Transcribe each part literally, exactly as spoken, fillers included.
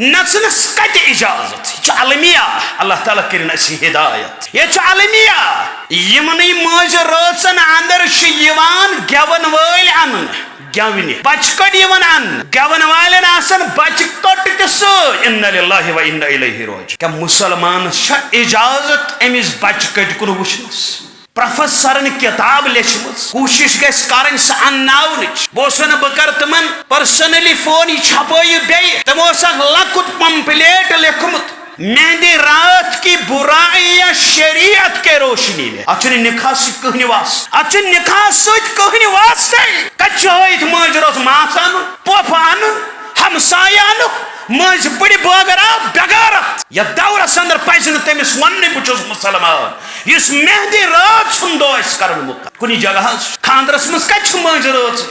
نژنس کتہِ اجازت؟ یہِ چھُ المیہ۔ اللہ تعالیٰ کٔرِن اسہِ ہدایت۔ یہِ چھُ المیہ۔ یِمنٕے مٲنٛزِ رٲژن اندر چھِ یِوان گٮ۪ون وٲلۍ اننہٕ، گٮ۪ونہِ۔ بچہٕ کٔٹۍ یِوان اننہٕ۔ گٮ۪ون والٮ۪ن آسان بچہٕ کٔٹۍ تہِ سۭتۍ۔ انا للہ و انا الیہ راجعون۔ کیٛاہ مسلمانس چھا اجازت أمِس بچہٕ کٔٹۍ کُن وٕچھنس؟ پروفیسرن کتاب لیچھمٕژ، کوٗشش گژھِ کرٕنۍ سۄ انناونٕچ۔ بہٕ اوسُس ونان بہٕ کرٕ تِمن personally phone، یہِ چھپٲیِو بیٚیہِ۔ تِمو اوس اکھ لۄکُٹ pamphlet لیوٚکھمُت، مہندی رات کی برائیاں شریعت کے روشنی میں۔ اتھ چھُنہٕ نکاح سۭتۍ کٕہٕنۍ واسطہٕ، اتھ چھُنہٕ نکاح سۭتۍ کٕہٕنۍ واسطے۔ کتہِ چھُ ہٲیِتھ مٲنٛزِ رٲژ ماس انُن، پۄپھ انُن، ہمسایہِ انُکھ، مٔنٛزۍ پٔڑِ بٲگراو بغٲرت۔ یتھ دورس اندر پزِ نہٕ تٔمِس وننُے، بہٕ چھُس مسلمان۔ یُس مہندی رٲژ ہُنٛد دۄہ آسہِ کرُن مُقرر کُنہِ جگہ حظ، خانٛدرس منٛز کتہِ چھُ مٲنٛزِ رٲژ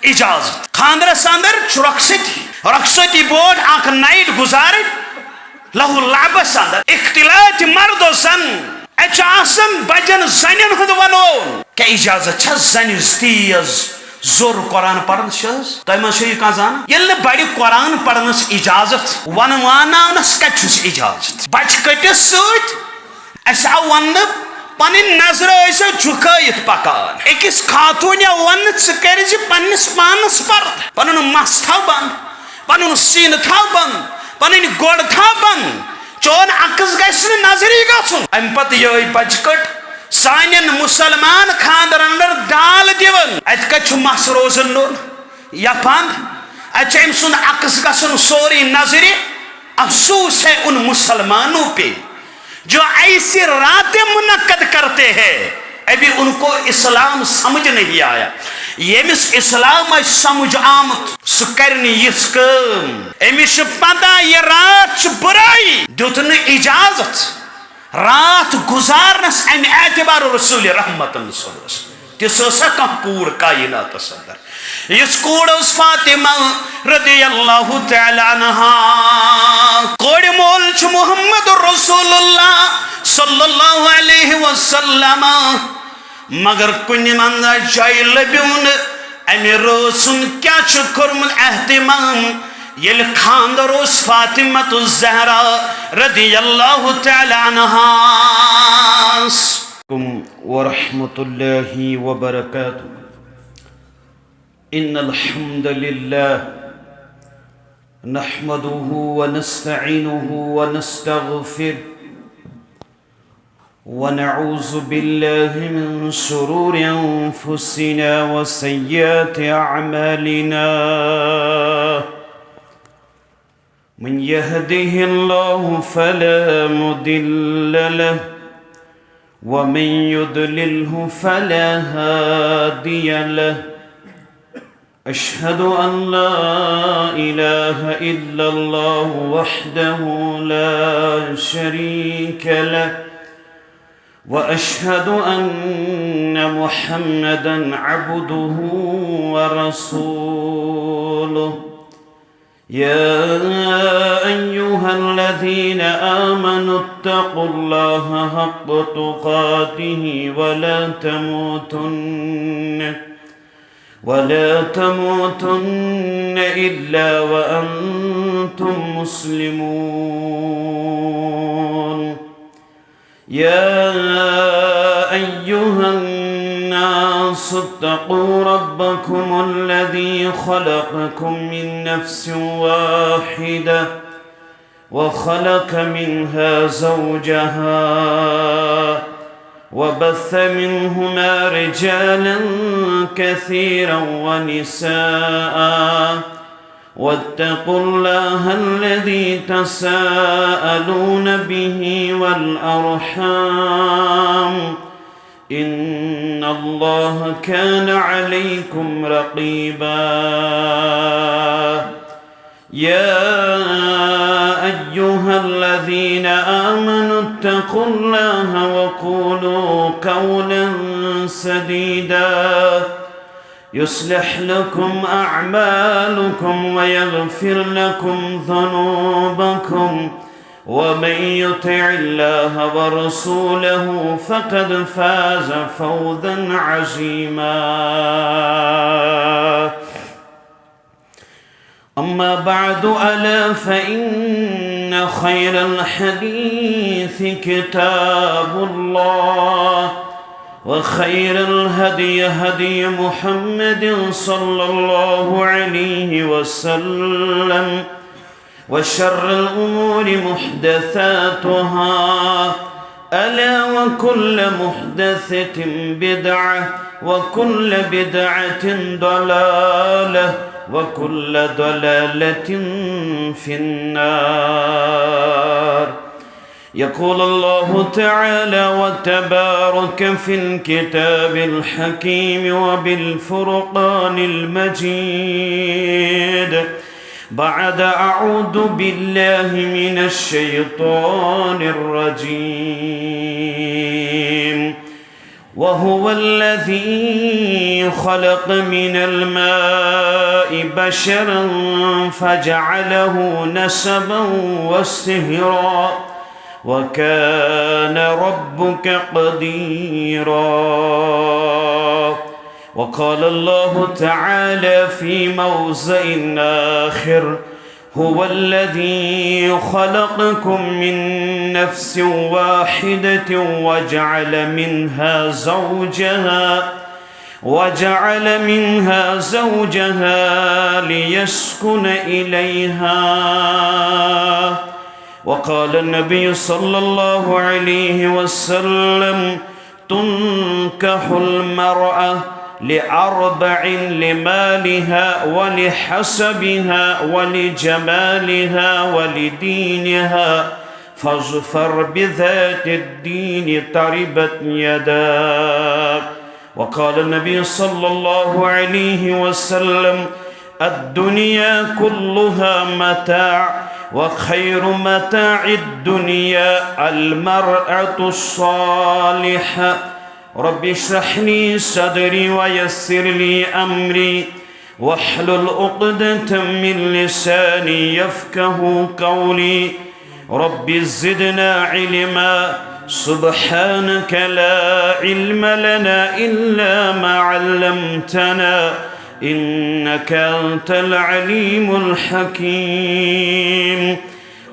اجازت؟ خانٛدرس اندر چھُ رۄخصتی، رۄخصتی بورڈ اکھ night گُزارٕنۍ، لہو لعبس اندر اختلاط مرد و زن۔ اتہِ چھُ آسان بجن زنٮ۪ن ہُنٛد ونوُن۔ کیٛاہ اجازت چھا زنہِ تیز زور قرآن پرنس چھِ حظ؟ تۄہہِ منٛز چھا یہِ کانٛہہ زانان؟ ییٚلہِ نہٕ بڑِ قرآن پرنس اجازت، ونواناونس کتہِ چھُس اجازت؟ بچہٕ کٔٹِس سۭتۍ اسہِ آو وننہٕ، پنٕنۍ نظرٕ ٲسۍزیو جُھکٲیِتھ پکان۔ أکِس خاتوٗنہِ آو وننہٕ، ژٕ کٔرۍ زِ پننِس پانس پردٕ، پنُن مس تھاو بنٛد، پنُن سیٖنہٕ تھاو بنٛد، پنٕنۍ گۄڈ تھاو بنٛد۔ چون عکس گژھِ نہٕ نظری گژھُن۔ امہِ پتہٕ یٲے بچہٕ کٔٹ سانٮ۪ن مسلمان خانٛدرن اندر دال دِوان۔ اتہِ کتہِ چھُ مس روزن نوٚن یا پنٛد؟ اتہِ چھُ أمۍ سُنٛد عکس گژھُن سورُے نظرِ۔ افسوس ہے ان مسلمانوں پہ جو ایسی راتیں منعقد کرتے ہیں، ابھی ان کو اسلام سمجھ نہیں آیا۔ ییٚمِس اسلام آسہِ سمجھ آمُت، سُہ کرِ نہٕ یِژھ کٲم۔ أمِس چھِ پتہ یہِ راتھ چھِ بُرٲیی، دیُت نہٕ اجازت راتھ گُزارنس امہِ اعتبار رسول رحمتن صلی اللہ علیہ وسلم۔ تِژھ ٲسا کانٛہہ کوٗر کایناتس اندر؟ یِژھ کوٗر ٲس فاطمہ رضی اللہ تعالیٰ عنہا۔ کورِ مول چھُ محمد رسول اللہ صلی اللہ علیہ وسلم۔ مگر کُنہِ منٛز جایہِ لٔبیو نہٕ امہِ رٲژ ہُنٛد کیٛاہ چھُ کوٚرمُت اہتمام، ییٚلہِ خانٛدر اوس فاطمہ الزہرا رضی اللہ تعالیٰ عنہاس۔ ورحمۃ اللہ وبرکاتہ۔ إن الحمد لله نحمده ونستعينه ونستغفره ونعوذ بالله من شرور أنفسنا وسيئات أعمالنا. من يهده الله فلا مضل له ومن يضلله فلا هادي له. أشهد أن لا إله إلا الله وحده لا شريك له وأشهد أن محمدا عبده ورسوله. يا أيها الذين آمنوا اتقوا الله حق تقاته ولا تموتن ولا تموتن إلا وأنتم مسلمون. يا أيها الناس اتقوا ربكم الذي خلقكم من نفس واحدة وخلق منها زوجها وبث منهما رجالا كثيرا ونساء واتقوا الله الذي تساءلون به والأرحام إن الله كان عليكم رقيبا. يا أيها الذين آمنوا اتقوا الله وقولوا قولا سديدا يصلح لكم أعمالكم ويغفر لكم ذنوبكم ومن يطع الله ورسوله فقد فاز فوزا عظيما. أما بعد، ألا فإن خير الحديث كتاب الله، وخير الهدي هدي محمد صلى الله عليه وسلم، وشر الأمور محدثاتها، ألا وكل محدثة بدعة، وكل بدعة ضلالة، وكل ضلالة في النار. يقول الله تعالى وتبارك في الكتاب الحكيم وبالفرقان المجيد، بعد أعوذ بالله من الشيطان الرجيم. وهو الذي خلق من الماء بشرا فجعله نسبا وصهرا، وكان ربك قديرا. وقال الله تعالى في موضع آخر: هو الذي خلقكم من نفس واحدة وجعل منها زوجها، وجعل منها زوجها ليسكن إليها. وقال النبي صلى الله عليه وسلم: تنكح المرأة لأربع: لمالها ولحسبها ولجمالها ولدينها، فاظفر بذات الدين تربت يداك. وقال النبي صلى الله عليه وسلم: الدنيا كلها متاع، وخير متاع الدنيا المرأة الصالحة. رب اشرح لي صدري ويسر لي أمري واحلل عقدة من لساني يفقه قولي. رب زدنا علما. سبحانك لا علم لنا إلا ما علمتنا إنك أنت العليم الحكيم.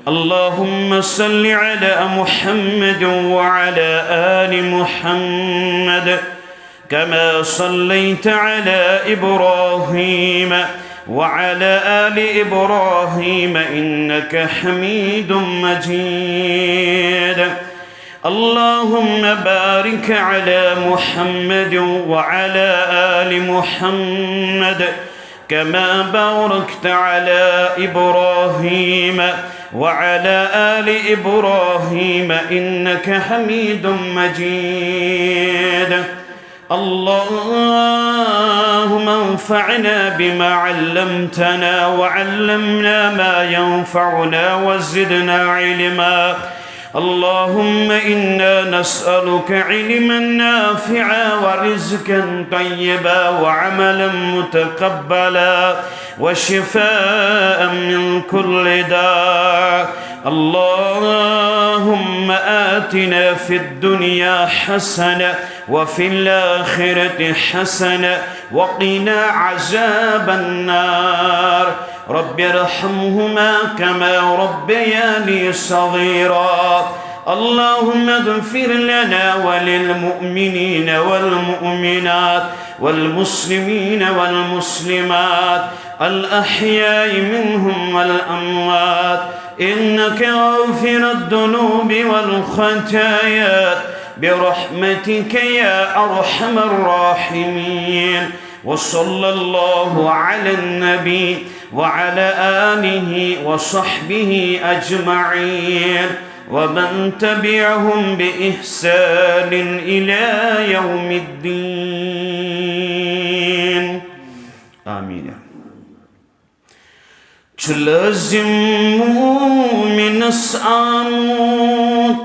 اللهم صل على محمد وعلى آل محمد كما صليت على إبراهيم وعلى آل إبراهيم إنك حميد مجيد. اللهم بارك على محمد وعلى آل محمد كما باركت على إبراهيم وعلى آل إبراهيم إنك حميد مجيد. اللهم انفعنا بما علمتنا وعلمنا ما ينفعنا وزدنا علما. اللهم إنا نسألك علما نافعا ورزقا طيبا وعملا متقبلا وشفاء من كل داء. اللهم آتنا في الدنيا حسنة وفي الآخرة حسنة وقنا عذاب النار. رب ارحمهما كما ربياني صغيرا. اللهم اغفر لنا وللمؤمنين والمؤمنات والمسلمين والمسلمات الأحياء منهم والأموات إنك غافر الذنوب والخطايا برحمتك يا أرحم الراحمين. وصلى الله على النبي وعلى آله وصحبه أجمعين ومن تبعهم بإحسان إلى يوم الدين. آمين. چھُ لٲزِم مومِنس آمُت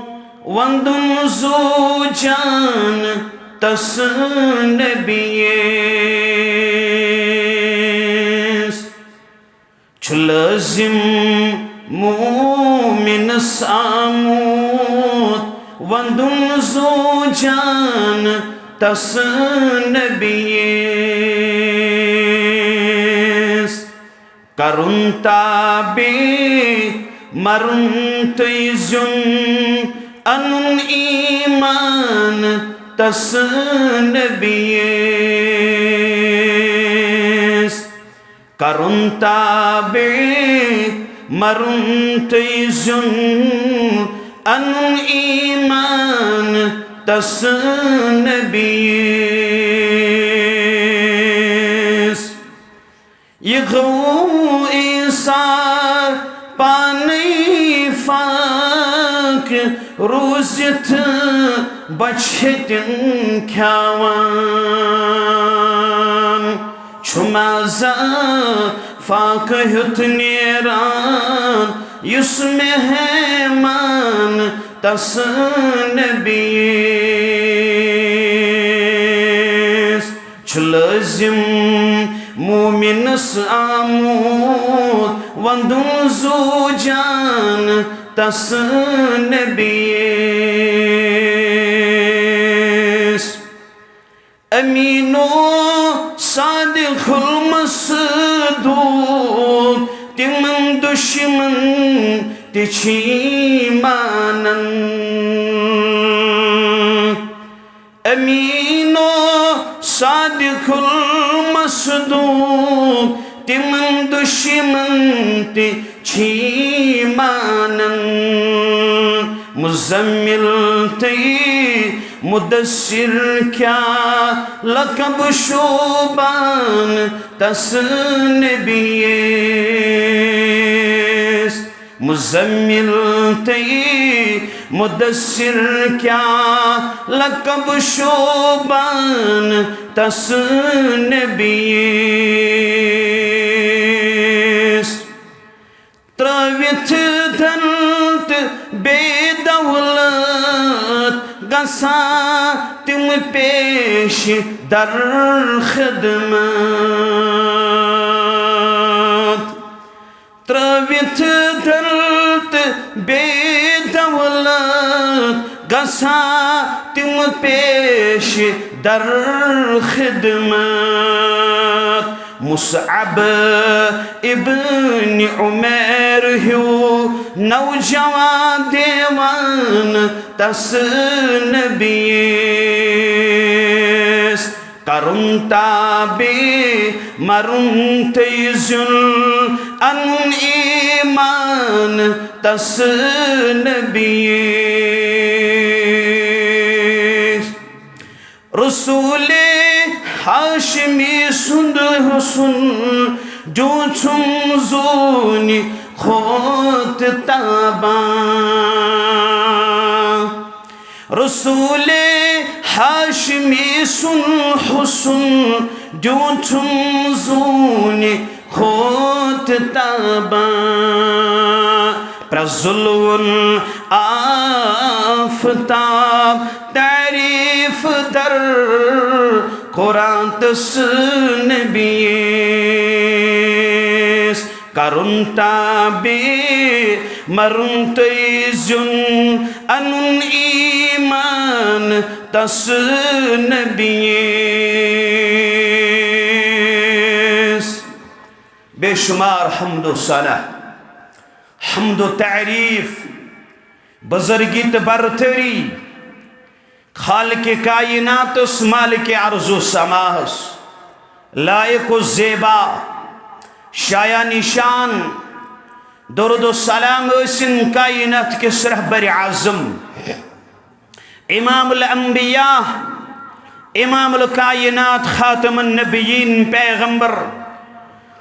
وندُن زُو جان تس نبیس۔ چھُ لٲزِم مومِنس آمُت وندُن زُو جان تس نبیس۔ کرُن تابع، مرُن تہٕ زیُن، انُن ایمان تس نبیس۔ کرُن تابع، مرُن تہٕ زیُن، انُن ایمان تس نبیس۔ یہِ گوٚو ایثار پانے فاقہٕ روٗزِتھ بۄچھِ ہیٚتِن کھیاوان۔ چھُ مزٕ فاقہٕ ہیوٚت نیران یُس مہمان تس نبیس۔ چھُ لٲزِم مومنس آمُت وندُن زُو جان تس نبیس۔ امین و صادق المصدوق، تِمن دشمن تہِ چھی مانان۔ امین و صادق المصدوق، تِمن دشمن تہِ چھی مانان۔ مزمل تہٕ مدثر، کیاہ لقب شوبان تس نبیس۔ مزمل تہٕ مدثر، کیاہ لقب شوبان تس نبیس۔ ترٲوِتھ دھن تہٕ بے دولت، گژھان تِم پیش در خدمت۔ ترٲوِتھ دھن تہٕ بے دولت، گژھان تِم پیش در خدمت۔ مصعب ابن عمیر ہیو نوجوان دیوان تس نبیس۔ کرُن تابع، مرُن تہٕ زیُن، انُن ایمان تس نبیس۔ رسول ہاشمی سُنٛد حسن دیُتھُم زوٗنہِ کھوتہٕ تابان۔ رسول ہاشمی سُنٛد حسن دیُتھُم زوٗنہِ کھوتہٕ تابان۔ پرٛزلوُن آفتاب تعریف در قرآن تس نبیس۔ کرُن تابع، مرُن تہٕ زیُن، انُن ایمان تس نبیس۔ بے شمار حمد و ثنا، حمد و تعریف، بزرگی تہٕ برتری، خالق کائناتس، مالک ارض و سماہس، لائق و زیبا، شایان شان، درود و سلام ٲسِن کائنات کِس رہبر اعظم، امام الانبیاء، امام الکائنات، خاتم النبیین، پیغمبر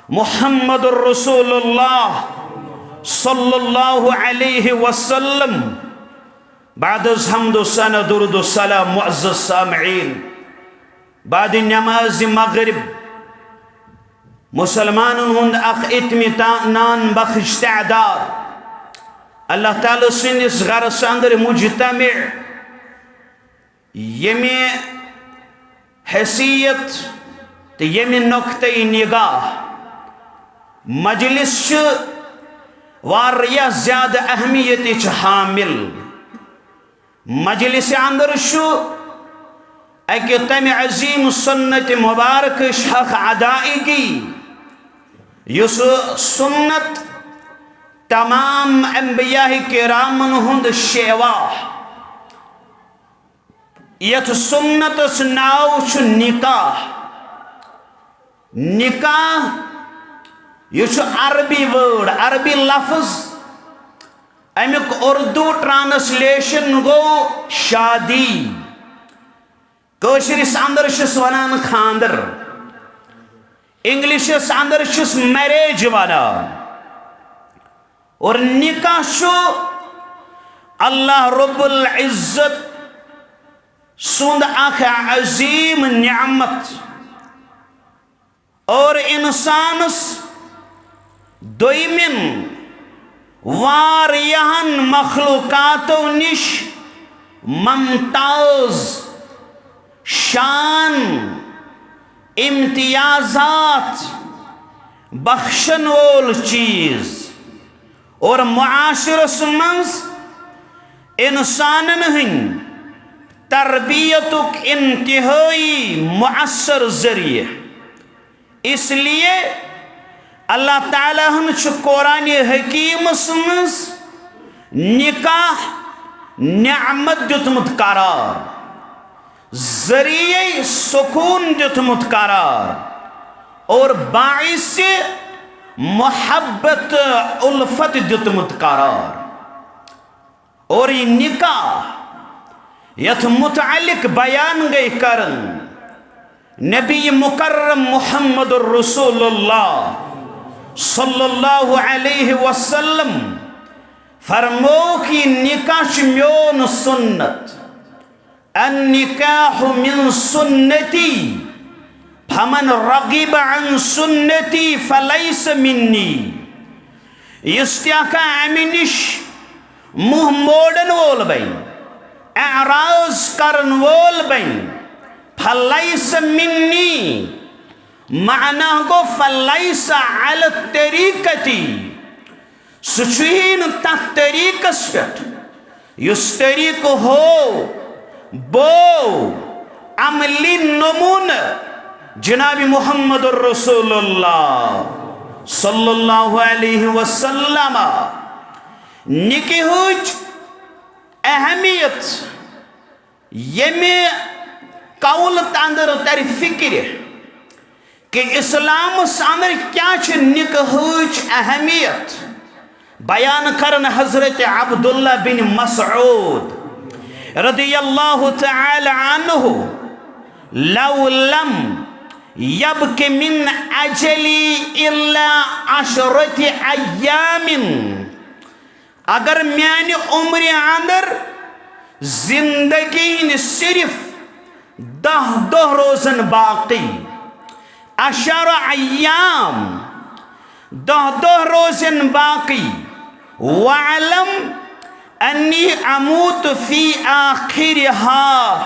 محمد رسول اللہ صلی اللہ علیہ وسلم۔ بعد از حمد و ثنا، درود و سلام، معزز سامعین، بعد نماز مغرب مسلمانن ہند اکھ اطمینان بخش تعداد اللہ تعالی سندس گھرس اندر مجتمع، یمہ حیثیت تہٕ یمہ نقطہ نگاہ مجلس چھ واریاہ زیادٕ اہمیتٕچ حامل۔ مجلس اندر چھ اکہ تمہ عظیم سنت مبارکٕچ حق ادائیگی، یُس سُنت تمام انبیاء کرامن ہُنٛد شیوا، یتھ سُنتس ناو چھُ نکاح۔ نکاح، یہِ چھُ عربی word، عربی لفظ، امیُک اردو translation گوٚو شادی۔ کٲشرِس اندر چھِس ونان خاندر، انگلشس اندر چھِس marriage ونان۔ اور نکاح چھُ اللہ رب العزت سُنٛد اکھ عظیم نعمت۔ اور انسانس دویمن واریاہن مخلوقاتو نش ممتاز شان، امتیازات بخشن وول چیز، اور معاشرس منٛز انسانن ہٕنٛدۍ تربیتُک انتہٲئی مؤثر ذریعہ۔ اس لیے اللہ تعالیٰ ہن چھُ قرآن حکیمس منٛز نکاح نعمت دیُتمُت قرار، ذریعہ سکون دیُتمُت قرار، اور باعث محبت الفت دیُتمُت قرار۔ اور یہ نکاح یتھ متعلق بیان گئی کرن، نبی مکرم محمد رسول اللہ صلی اللہ علیہ وسلم فرمووُکھ، یہ نکاح چھُ میون سُنت۔ النکاح من سنتی، فمن رغب عن سنتی فلیس منی۔ یُس تہِ اکھ امہِ نِش منہ موڑن وول بنہِ، اعراض کرن وول بنہِ، فلیس منی، معنی گوٚو فلیس علی طریقتی، سُہ چھُیی نہٕ تتھ طریقس پٮ۪ٹھ یُس طریقہٕ ہو بو عملی نمونہٕ جناب محمد رسول اللہ صلی اللہ علیہ وسلم۔ نکاحٕچ اہمیت ییٚمہِ قولہٕ تہٕ اندر ترِ فکرِ کہ اسلامس اندر کیا چھِ نکاحٕچ اہمیت، بیان کرن حضرت عبداللہ بن مسعود رضی اللہ تعالی عنہ، لو لم یبق من اجلی الا عشرة ایام، اگر میانہِ عمرِ اندر زندگی ہٕنٛدۍ صرف دَہ دۄہ روزن باقی، عشر ایام، دَہ دۄہ روزن باقی، وعلم انی اموت فی آخرها،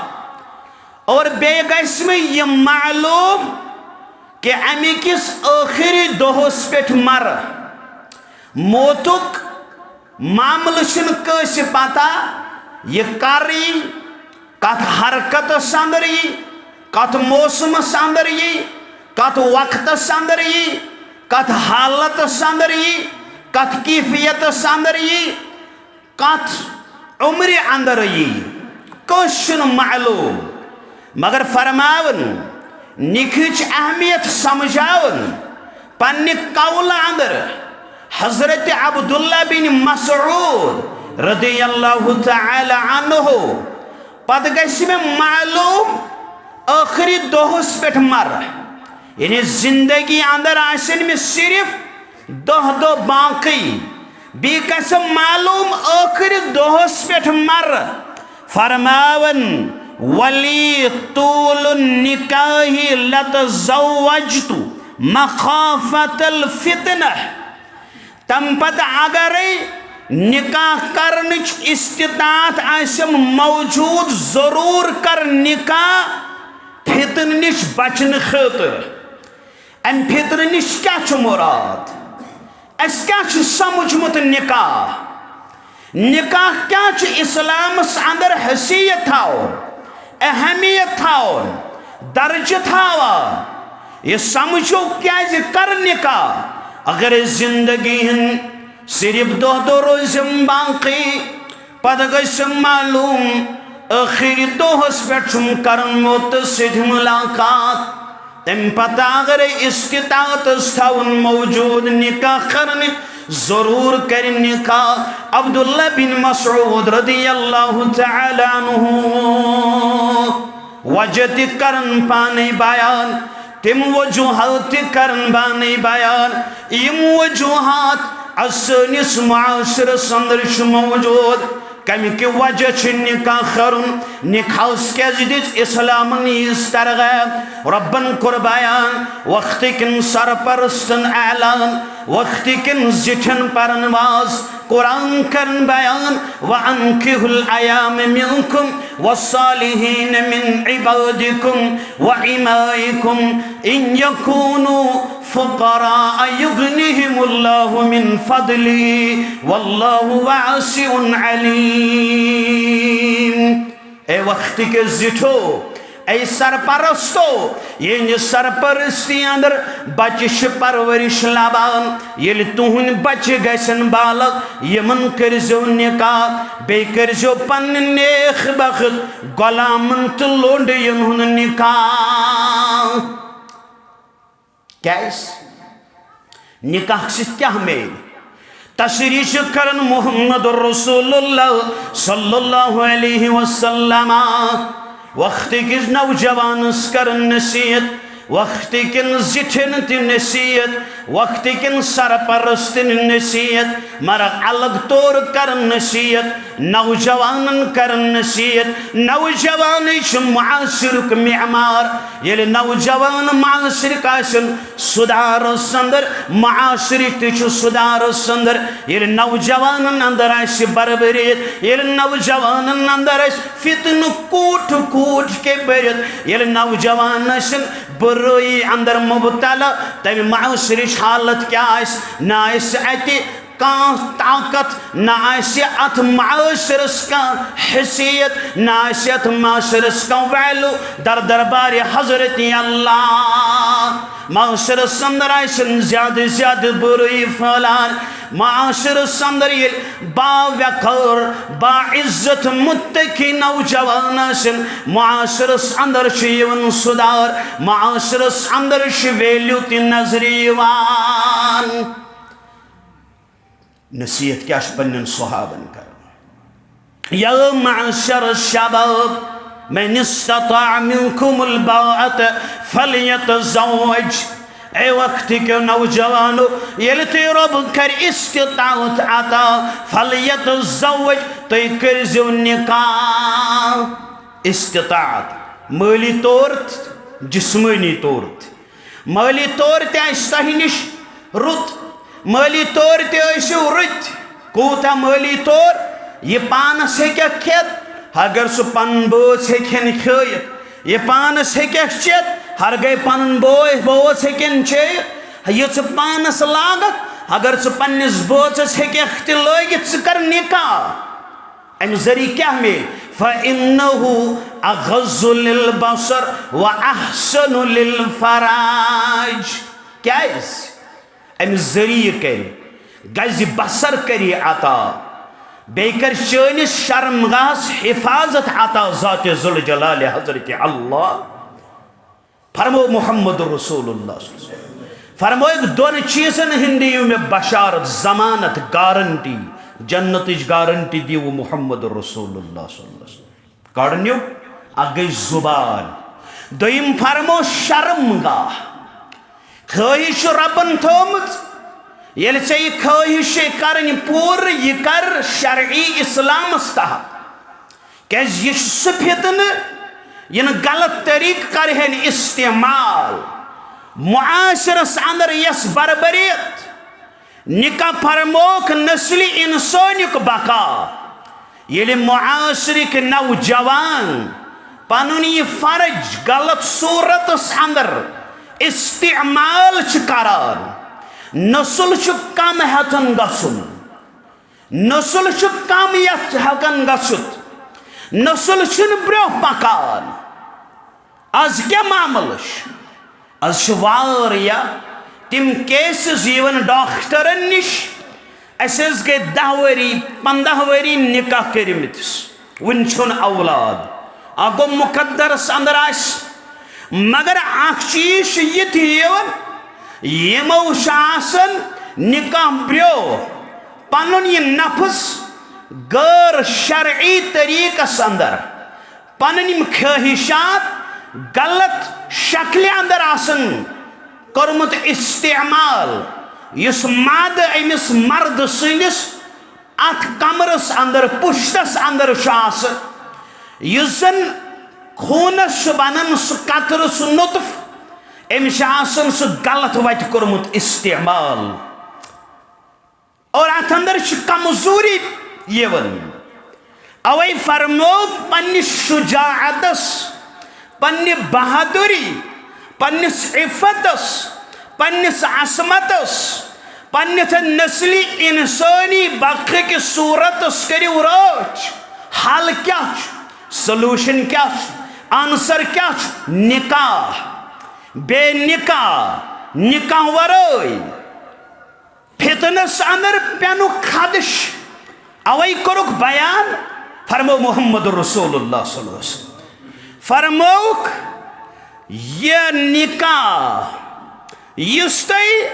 اور بیٚیہِ گژھِ مےٚ یہِ معلوم کہ امہِ کِس ٲخری دۄہس پٮ۪ٹھ مرٕ۔ موتُک معاملہٕ چھُنہٕ کٲنٛسہِ پتہ، یہِ کر یی، کتھ حرکتس اندر یی، کتھ موسمس اندر یی، کتھ وقتس اندر یی، کتھ حالتس اندر یی، کتھ کیفیتس اندر یی، کتھ عمرِ اندر یی، کٲنٛسہِ چھُنہٕ معلوم۔ مگر فرماوان، نکاحٕچ اہمیت سمجھاوان، پننہِ قولہٕ اندر حضرت عبداللہ بن مسعود رضی اللہ تعالی عنہ، پتہٕ گژھِ مےٚ معلوم ٲخری دۄہس پٮ۪ٹھ مرٕ، یعنی زندگی اندر آسن مےٚ صرف دَہ دۄہ باقی، بیٚیہِ گژھِ معلوم ٲخری دۄہس پٮ۪ٹھ مرٕ۔ فرماوان، ولی طول النکاح لتزوجت مخافة الفتنة۔ تم پتہٕ اگرے نکاح کرنٕچ استطاعت آسٮ۪م موجود، ضروٗر کر نکاح فتنہٕ نِش بچنہٕ خٲطرٕ۔ امہِ فتنہٕ نِش کیٛاہ چھُ مراد؟ اسہِ کیٛاہ چھُ سمجھمُت نکاح؟ نکاح کیٛاہ چھُ اسلامس اندر حیثیت تھاوان، اہمیت تھاوان، درجہٕ تھاوان؟ یہِ سمجھو کیٛازِ کر نکاح؟ اگر أسۍ زندگی ہٕنٛدۍ صرف دۄہ دۄہ روزم باقی، پتہٕ گژھِ معلوم ٲخری دۄہس پٮ۪ٹھ چھُم کرن موتس سۭتۍ ملاقات۔ تمہِ پتہٕ اگر استطاعتس تھاوُن موجود نکاح کرنٕچ، ضرور کرِ نکاح۔ عبداللہ بن مسعود رضی اللہ تعالیٰ عنہ وجہ تہِ کرن پانے بیان، تِم وجوہات تہِ کرن پانے بیان، یِم وجوہات از سٲنِس معاشرس اندر چھِ موجود۔ کمہِ کہِ وجہ چھُ نکاح کرُن؟ نکاحس کیازِ دِژ اسلامن ییٖژ ترغیب؟ رۄبن کوٚر بیان، وقتہٕ کٮ۪ن سرپرستن اعلان، وقتہٕ کٮ۪ن زِٹھٮ۪ن پرن واز، قرآن کرن بیان، وَأَنكِحُوا الْأَيَامَىٰ مِنكُمْ وَالصَّالِحِينَ مِنْ عِبَادِكُمْ وَإِمَائِكُمْ إِنْ يَكُونُوا فُقَرَاءَ يُغْنِهِمُ اللَّهُ مِنْ فَضْلِهِ وَاللَّهُ وَاسِعٌ عَلِيمٌ۔ اے وقتہٕ کہِ زِٹھو، اے سرپرستو، یِہنٛدِ سرپرستی اندر بچہِ چھِ پرورش لبان۔ ییٚلہِ تُہنٛدۍ بچہِ گژھن بالغ، یِمن کٔرزیو نکاح، بیٚیہِ کٔرزیو پننہِ نیک بخت غلامن تہٕ لونڈین ہُنٛد نکاح۔ کیازِ؟ نکاح سۭتۍ کیٛاہ میلہِ؟ تشریح چھُ کران محمد رسول اللہ صلی اللہ علیہ وسلم۔ وقتہٕ کِس نوجوانس کران نصیحت، وقتہٕ کٮ۪ن زِٹھٮ۪ن تہِ نصیحت، وقتہٕ کٮ۪ن سرپرستن نصیحت، مگر الگ طور کران نصیحت۔ نوجوانن کرن نصیحت۔ نوجوانٕے چھُ معاشرُک معمار۔ ییٚلہِ نوجوان معاشرُک آسن، سُدھارس اندر، معاشرٕ تہِ چھُ سُدھارس اندر۔ ییٚلہِ نوجوانن اندر آسہِ بربریت، ییٚلہِ نوجوانن اندر آسہِ فتنہٕ کوٗٹھ کوٗٹھ کے بٔرِتھ، ییٚلہِ نوجوان آسن برٲیی اندر مبتلا، تمہِ معاشرٕچ حالت کیٛاہ آسہِ؟ نہ آسہِ اتہِ کانٛہہ طاقت، نہ آسہِ اتھ معاشرس کانٛہہ حیثیت، نہ آسہِ اتھ معاشرس کانٛہہ value در دربارِ حضرت اللہ۔ معاشرس اندر آسن زیادٕ زیادٕ بُرٲیی پھٔہلان۔ معاشرس اندر ییٚلہِ باوقار، باعزت، متقی نوجوان آسن، معاشرس اندر چھُ یِوان سُدھار، معاشرس اندر چھُ value تہِ نظرِ یِوان۔ نصیحت کیٛاہ چھِ پننٮ۪ن صحابن کران؟ یا معشر الشباب، من استطاع منکم الباءة فلیتزوج۔ اے وقتہٕ کیو نوجوانو، ییٚلہِ تُہۍ رۄب کرِ استطاعت عطا، فلیتزوج، تُہۍ کٔرزیو نکاح۔ استطاعت، مٲلی طور تہٕ جسمٲنی طور تہِ۔ مٲلی طور تہِ آسہِ تۄہہِ نِش رُت، مٲلی طور تہِ ٲسِو رٕتۍ۔ کوٗتاہ مٲلی طور؟ یہِ پانس ہیٚکہِ کھٮ۪تھ، اگر سُہ پنُن بٲژ ہیٚکہِ ہن کھٲیِتھ۔ یہِ پانس ہیٚکہِ چٮ۪تھ، ہرگاے پنُن بوے بٲژ ہیٚکن چیٚیِتھ۔ یہِ ژٕ پانس لاگکھ، اگر ژٕ پننِس بٲژس ہیٚککھ تہِ لٲگِتھ، ژٕ کر نکاح۔ امہِ ذٔریعہٕ کیٛاہ میلہِ؟ فَإِنَّهُ أَغَضُّ لِلْبَصَرِ وَأَحْسَنُ لِلْفَرَاجِ۔ کیٛازِ؟ امہِ ذٔریعہٕ کرِ، گزِ بصر کرِ عطا، بیٚیہِ کرِ چٲنِس شرمگاہس حفاظت عطا ذاتِ ذوالجلالِ حضرتِ اللہ۔ فرمو محمد رسول اللہ صلی اللہ علیہ وسلم۔ فرمٲیِکھ، دۄن چیٖزن ہٕنٛدۍ دِیِو مےٚ بشارت، ضمانت، گارنٹی، جنتٕچ گارنٹی دِیِو محمد رسول اللہ صلی اللہ علیہ وسلم۔ گۄڈٕنیُک، اکھ گٔے زُبان، دوٚیِم فرمو شرمگاہ۔ خٲہِش چھُ رۄبن تھٲومٕژ، ییٚلہِ ژےٚ یہِ خٲہِش چھے کرٕنۍ پوٗرٕ، یہِ کر شرعی اسلامس تحت۔ کیازِ یہِ چھُ سُہ فتنہٕ، یِنہٕ غلط طریقہٕ کرِہن استعمال۔ معاشرس اندر یۄس بربریت، نکاح فرموک نسلِ انسانیُک بقا۔ ییٚلہِ معاشرٕکۍ نوجوان پنُن یہِ فرج غلط صورتس اندر استعمال چھِ کران، نسل چھُ کم ہٮ۪ژان گژھُن۔ نسل چھُ کم یتھ ہٮ۪کان گٔژھِتھ، نسل چھُنہٕ برٛونٛہہ پکان۔ از کیٛاہ معاملہٕ چھُ؟ از چھِ واریاہ تِم کیسز یِوان ڈاکٹرن نِش، اَسہِ حظ گٔے دَہ ؤری، پنٛداہ ؤری نکاح کٔرمٕتِس، وُنہِ چھُنہٕ اولاد۔ اَکھ گوٚو مُقدرس اندر آسہِ، مگر اکھ چیٖز چھُ یہِ تہِ یِوان، یِمو چھُ آسان نکاح برٛونٛہہ پنُن یہِ نفس غٲر شرعی طریقس اندر پنٕنۍ یِم خٲہِشات غلط شکلہِ اندر آسن کوٚرمُت استعمال، یُس مادٕ أمِس مردٕ سٕنٛدِس اتھ کمرس اندر، پُشتس اندر چھُ آسان، یُس زن خوٗنس چھُ بنان سُہ قطرٕ، سُہ نطف، أمِس چھُ آسان سُہ غلط وتہِ کوٚرمُت استعمال۔ اور اتھ اندر چھِ کمزوری یِوان۔ اوے فرموو پننِس شجاعتس، پننہِ بہادری، پننِس عفتس، پننِس عصمتس، پننِس نسلی انسٲنی بقہٕ کِس صورتس کٔرِو رٲچھ۔ حل کیٛاہ چھُ؟ سولوشن کیٛاہ چھُ؟ آنسر کیٛاہ چھُ؟ نکاح۔ بے نکاح، نکاح ورٲے فتنس اندر پینُک خدش۔ اوے کوٚرُکھ بیان، فرمو محمد رسول اللہ صلی اللہ علیہ وسلم، فرمووُکھ، یہِ نکاح یُس تۄہہِ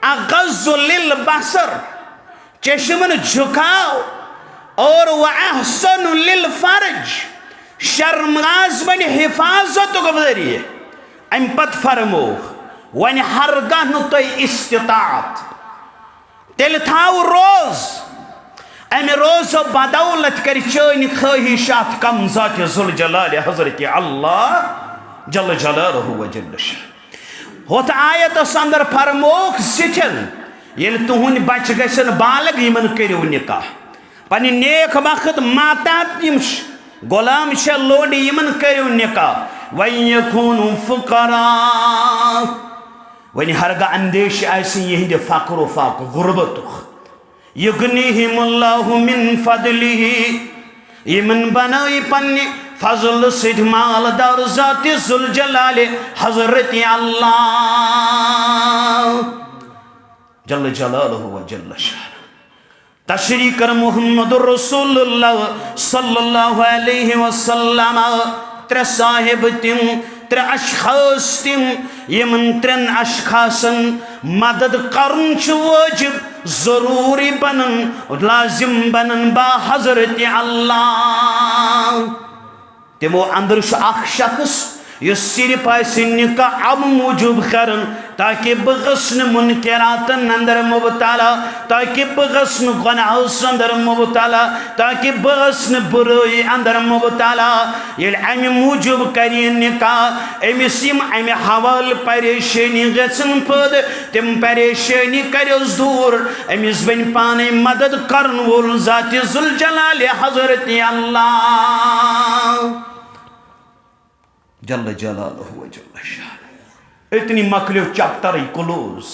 اغض للبصر، چشمن جھکاو، اور واحسن للفرج، شرمگاز بنہِ حفاظتُک ذریعہ۔ امہِ پتہٕ فرمووُکھ، وۄنۍ ہرگاہ نہٕ تۄہہِ استطاعت، تیٚلہِ تھاو روز۔ امہِ روزو بدولت کرِ چٲنۍ خٲہِشات کم ذاتِ ذوالجلالِ حضرتِ اللہ جل جلالہ و جل شانہ۔ ہُتھ آیتس اندر فرمووُکھ زِٹھٮ۪ن، ییٚلہِ تُہنٛدۍ بچہِ گژھن بالغ، یِمن کٔرِو نکاح۔ پنٕنۍ نیک بخت ماتحت یِم چھِ، غلام چھِ، لونڈٕ، یِمن کٔرِو نکاح۔ وَإِن يَكُونُوا فُقَرَاءَ۔ وۄنۍ ہرگاہ اندیشہِ آسہِ یِہنٛدِ فقر و فاقہٕ، غربتُک، یُغنِیہِمُ اللَّهُ مِن فَضْلِهِ، یِمن بنٲوِ پننہِ فضلہٕ سۭتۍ مالدار ذاتِ ذوالجلالِ حضرتِ اللہ جل جلالہ و جل شانہ۔ تشریح کٔر محمد رسول اللہ صلی اللہ علیہ وسلم۔ ترٛےٚ صاحب تِم، ترٛےٚ اشخاص تِم، یِمن ترٛٮ۪ن اشخاصن مدد کرُن چھُ وٲجب، ضروٗری بنان، لازم بنان با حضرت اللہ۔ تِمو اندر چھُ اکھ شخص یُس صرف آسہِ نکاح امہِ موٗجوٗب کران تاکہ بہٕ گژھٕ نہٕ منکراتن اندر مبتلا، تاکہ بہٕ گژھٕ نہٕ گناہس اندر مبتلا، تاکہ بہٕ گژھٕ نہٕ برٲیی اندر مبتلا۔ ییٚلہِ امہِ موٗجوٗب کرِ یہِ نکاح، أمِس یِم امہِ حوالہٕ پریشٲنی گژھن پٲدٕ، تِم پریشٲنی کریوس دوٗر۔ أمِس بنہِ پانے مدد کرن وول ذات ذوالجلال حضرت اللہ جل جلالہ و جل شانہ۔ اتنی مۄکلیو چیپٹرٕے کلوز۔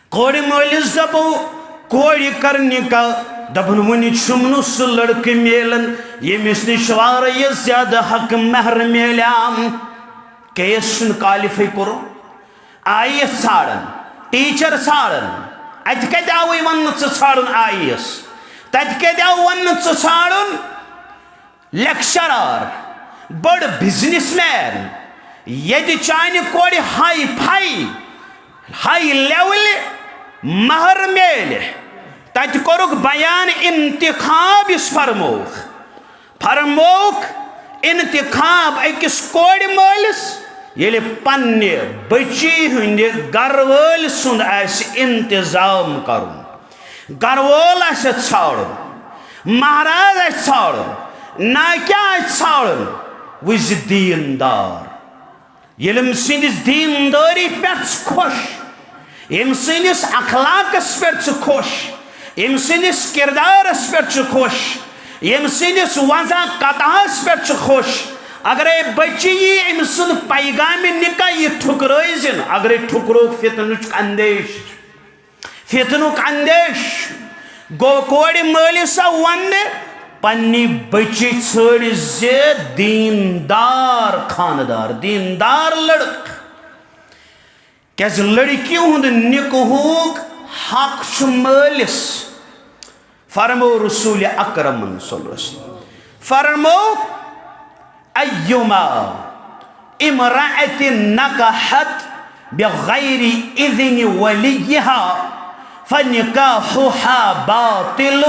کورِ مٲلِس دپو، کورِ کر نکاح، دپن وُنہِ چھُم نہٕ سُہ لڑکہٕ میلان، ییٚمِس نِش واریاہ زیادٕ حق مہر میلیام۔ کیس چھُنہٕ کالفائی کوٚرمُت۔ آئی ایس ژھانڈان، ٹیچر ژھانڈان، اتہِ کتہِ آوٕے وننہٕ ژٕ ژھانڈُن آئی ایس؟ تتہِ کتہِ آو وننہٕ ژٕ ژھانڈُن لیکچرار، بٔڑ بزنس مین؟ ییٚتہِ چانہِ کورِ ہائی فائی، ہائی لیولہِ مہر میلہِ، تتہِ کوٚرُکھ بیان انتخاب یُس فرمووُکھ۔ فرمووُکھ انتخاب أکِس کورِ مٲلِس، ییٚلہِ پننہِ بچی ہٕنٛدِ گرٕ وٲلۍ سُنٛد آسہِ انتظام کرُن، گرٕ وول آسہِ ژھانڈُن، مہراز آسہِ ژھانڈُن، ناکیٛاہ آسہِ ژھانڈُن، وٕچھِ دیٖندار۔ ییٚلہِ أمۍ سٕنٛدِس دیٖندٲری پٮ۪ٹھ ژٕ خۄش، ییٚمۍ سٕنٛدِس اخلاقس پٮ۪ٹھ ژٕ خۄش، ییٚمۍ سٕنٛدِس کردارس پٮ۪ٹھ ژٕ خۄش، ییٚمۍ سٕنٛدِس وضع قطعس پٮ۪ٹھ ژٕ خۄش، اگرے بچی یی أمۍ سُنٛد پیغامِ نکاح یہِ ٹھُکرٲوزِن، اگرے ٹھُکرووُکھ، فتنٕچ اندیش۔ فتنُک اندیش گوٚو کورِ مٲلِس آو وننہٕ، پننہِ بچی ژھٲنڈ زِ دیندار خاندار، دیندار لڑکہٕ۔ کیازِ لڑکی ہُنٛد نکاحُک حق چھُ مٲلِس۔ فرمو رسول اکرمن صلی اللہ علیہ وسلم، فرمو، ایما امرأة نکحت بغیر اذن ولیها فنکاحها باطل،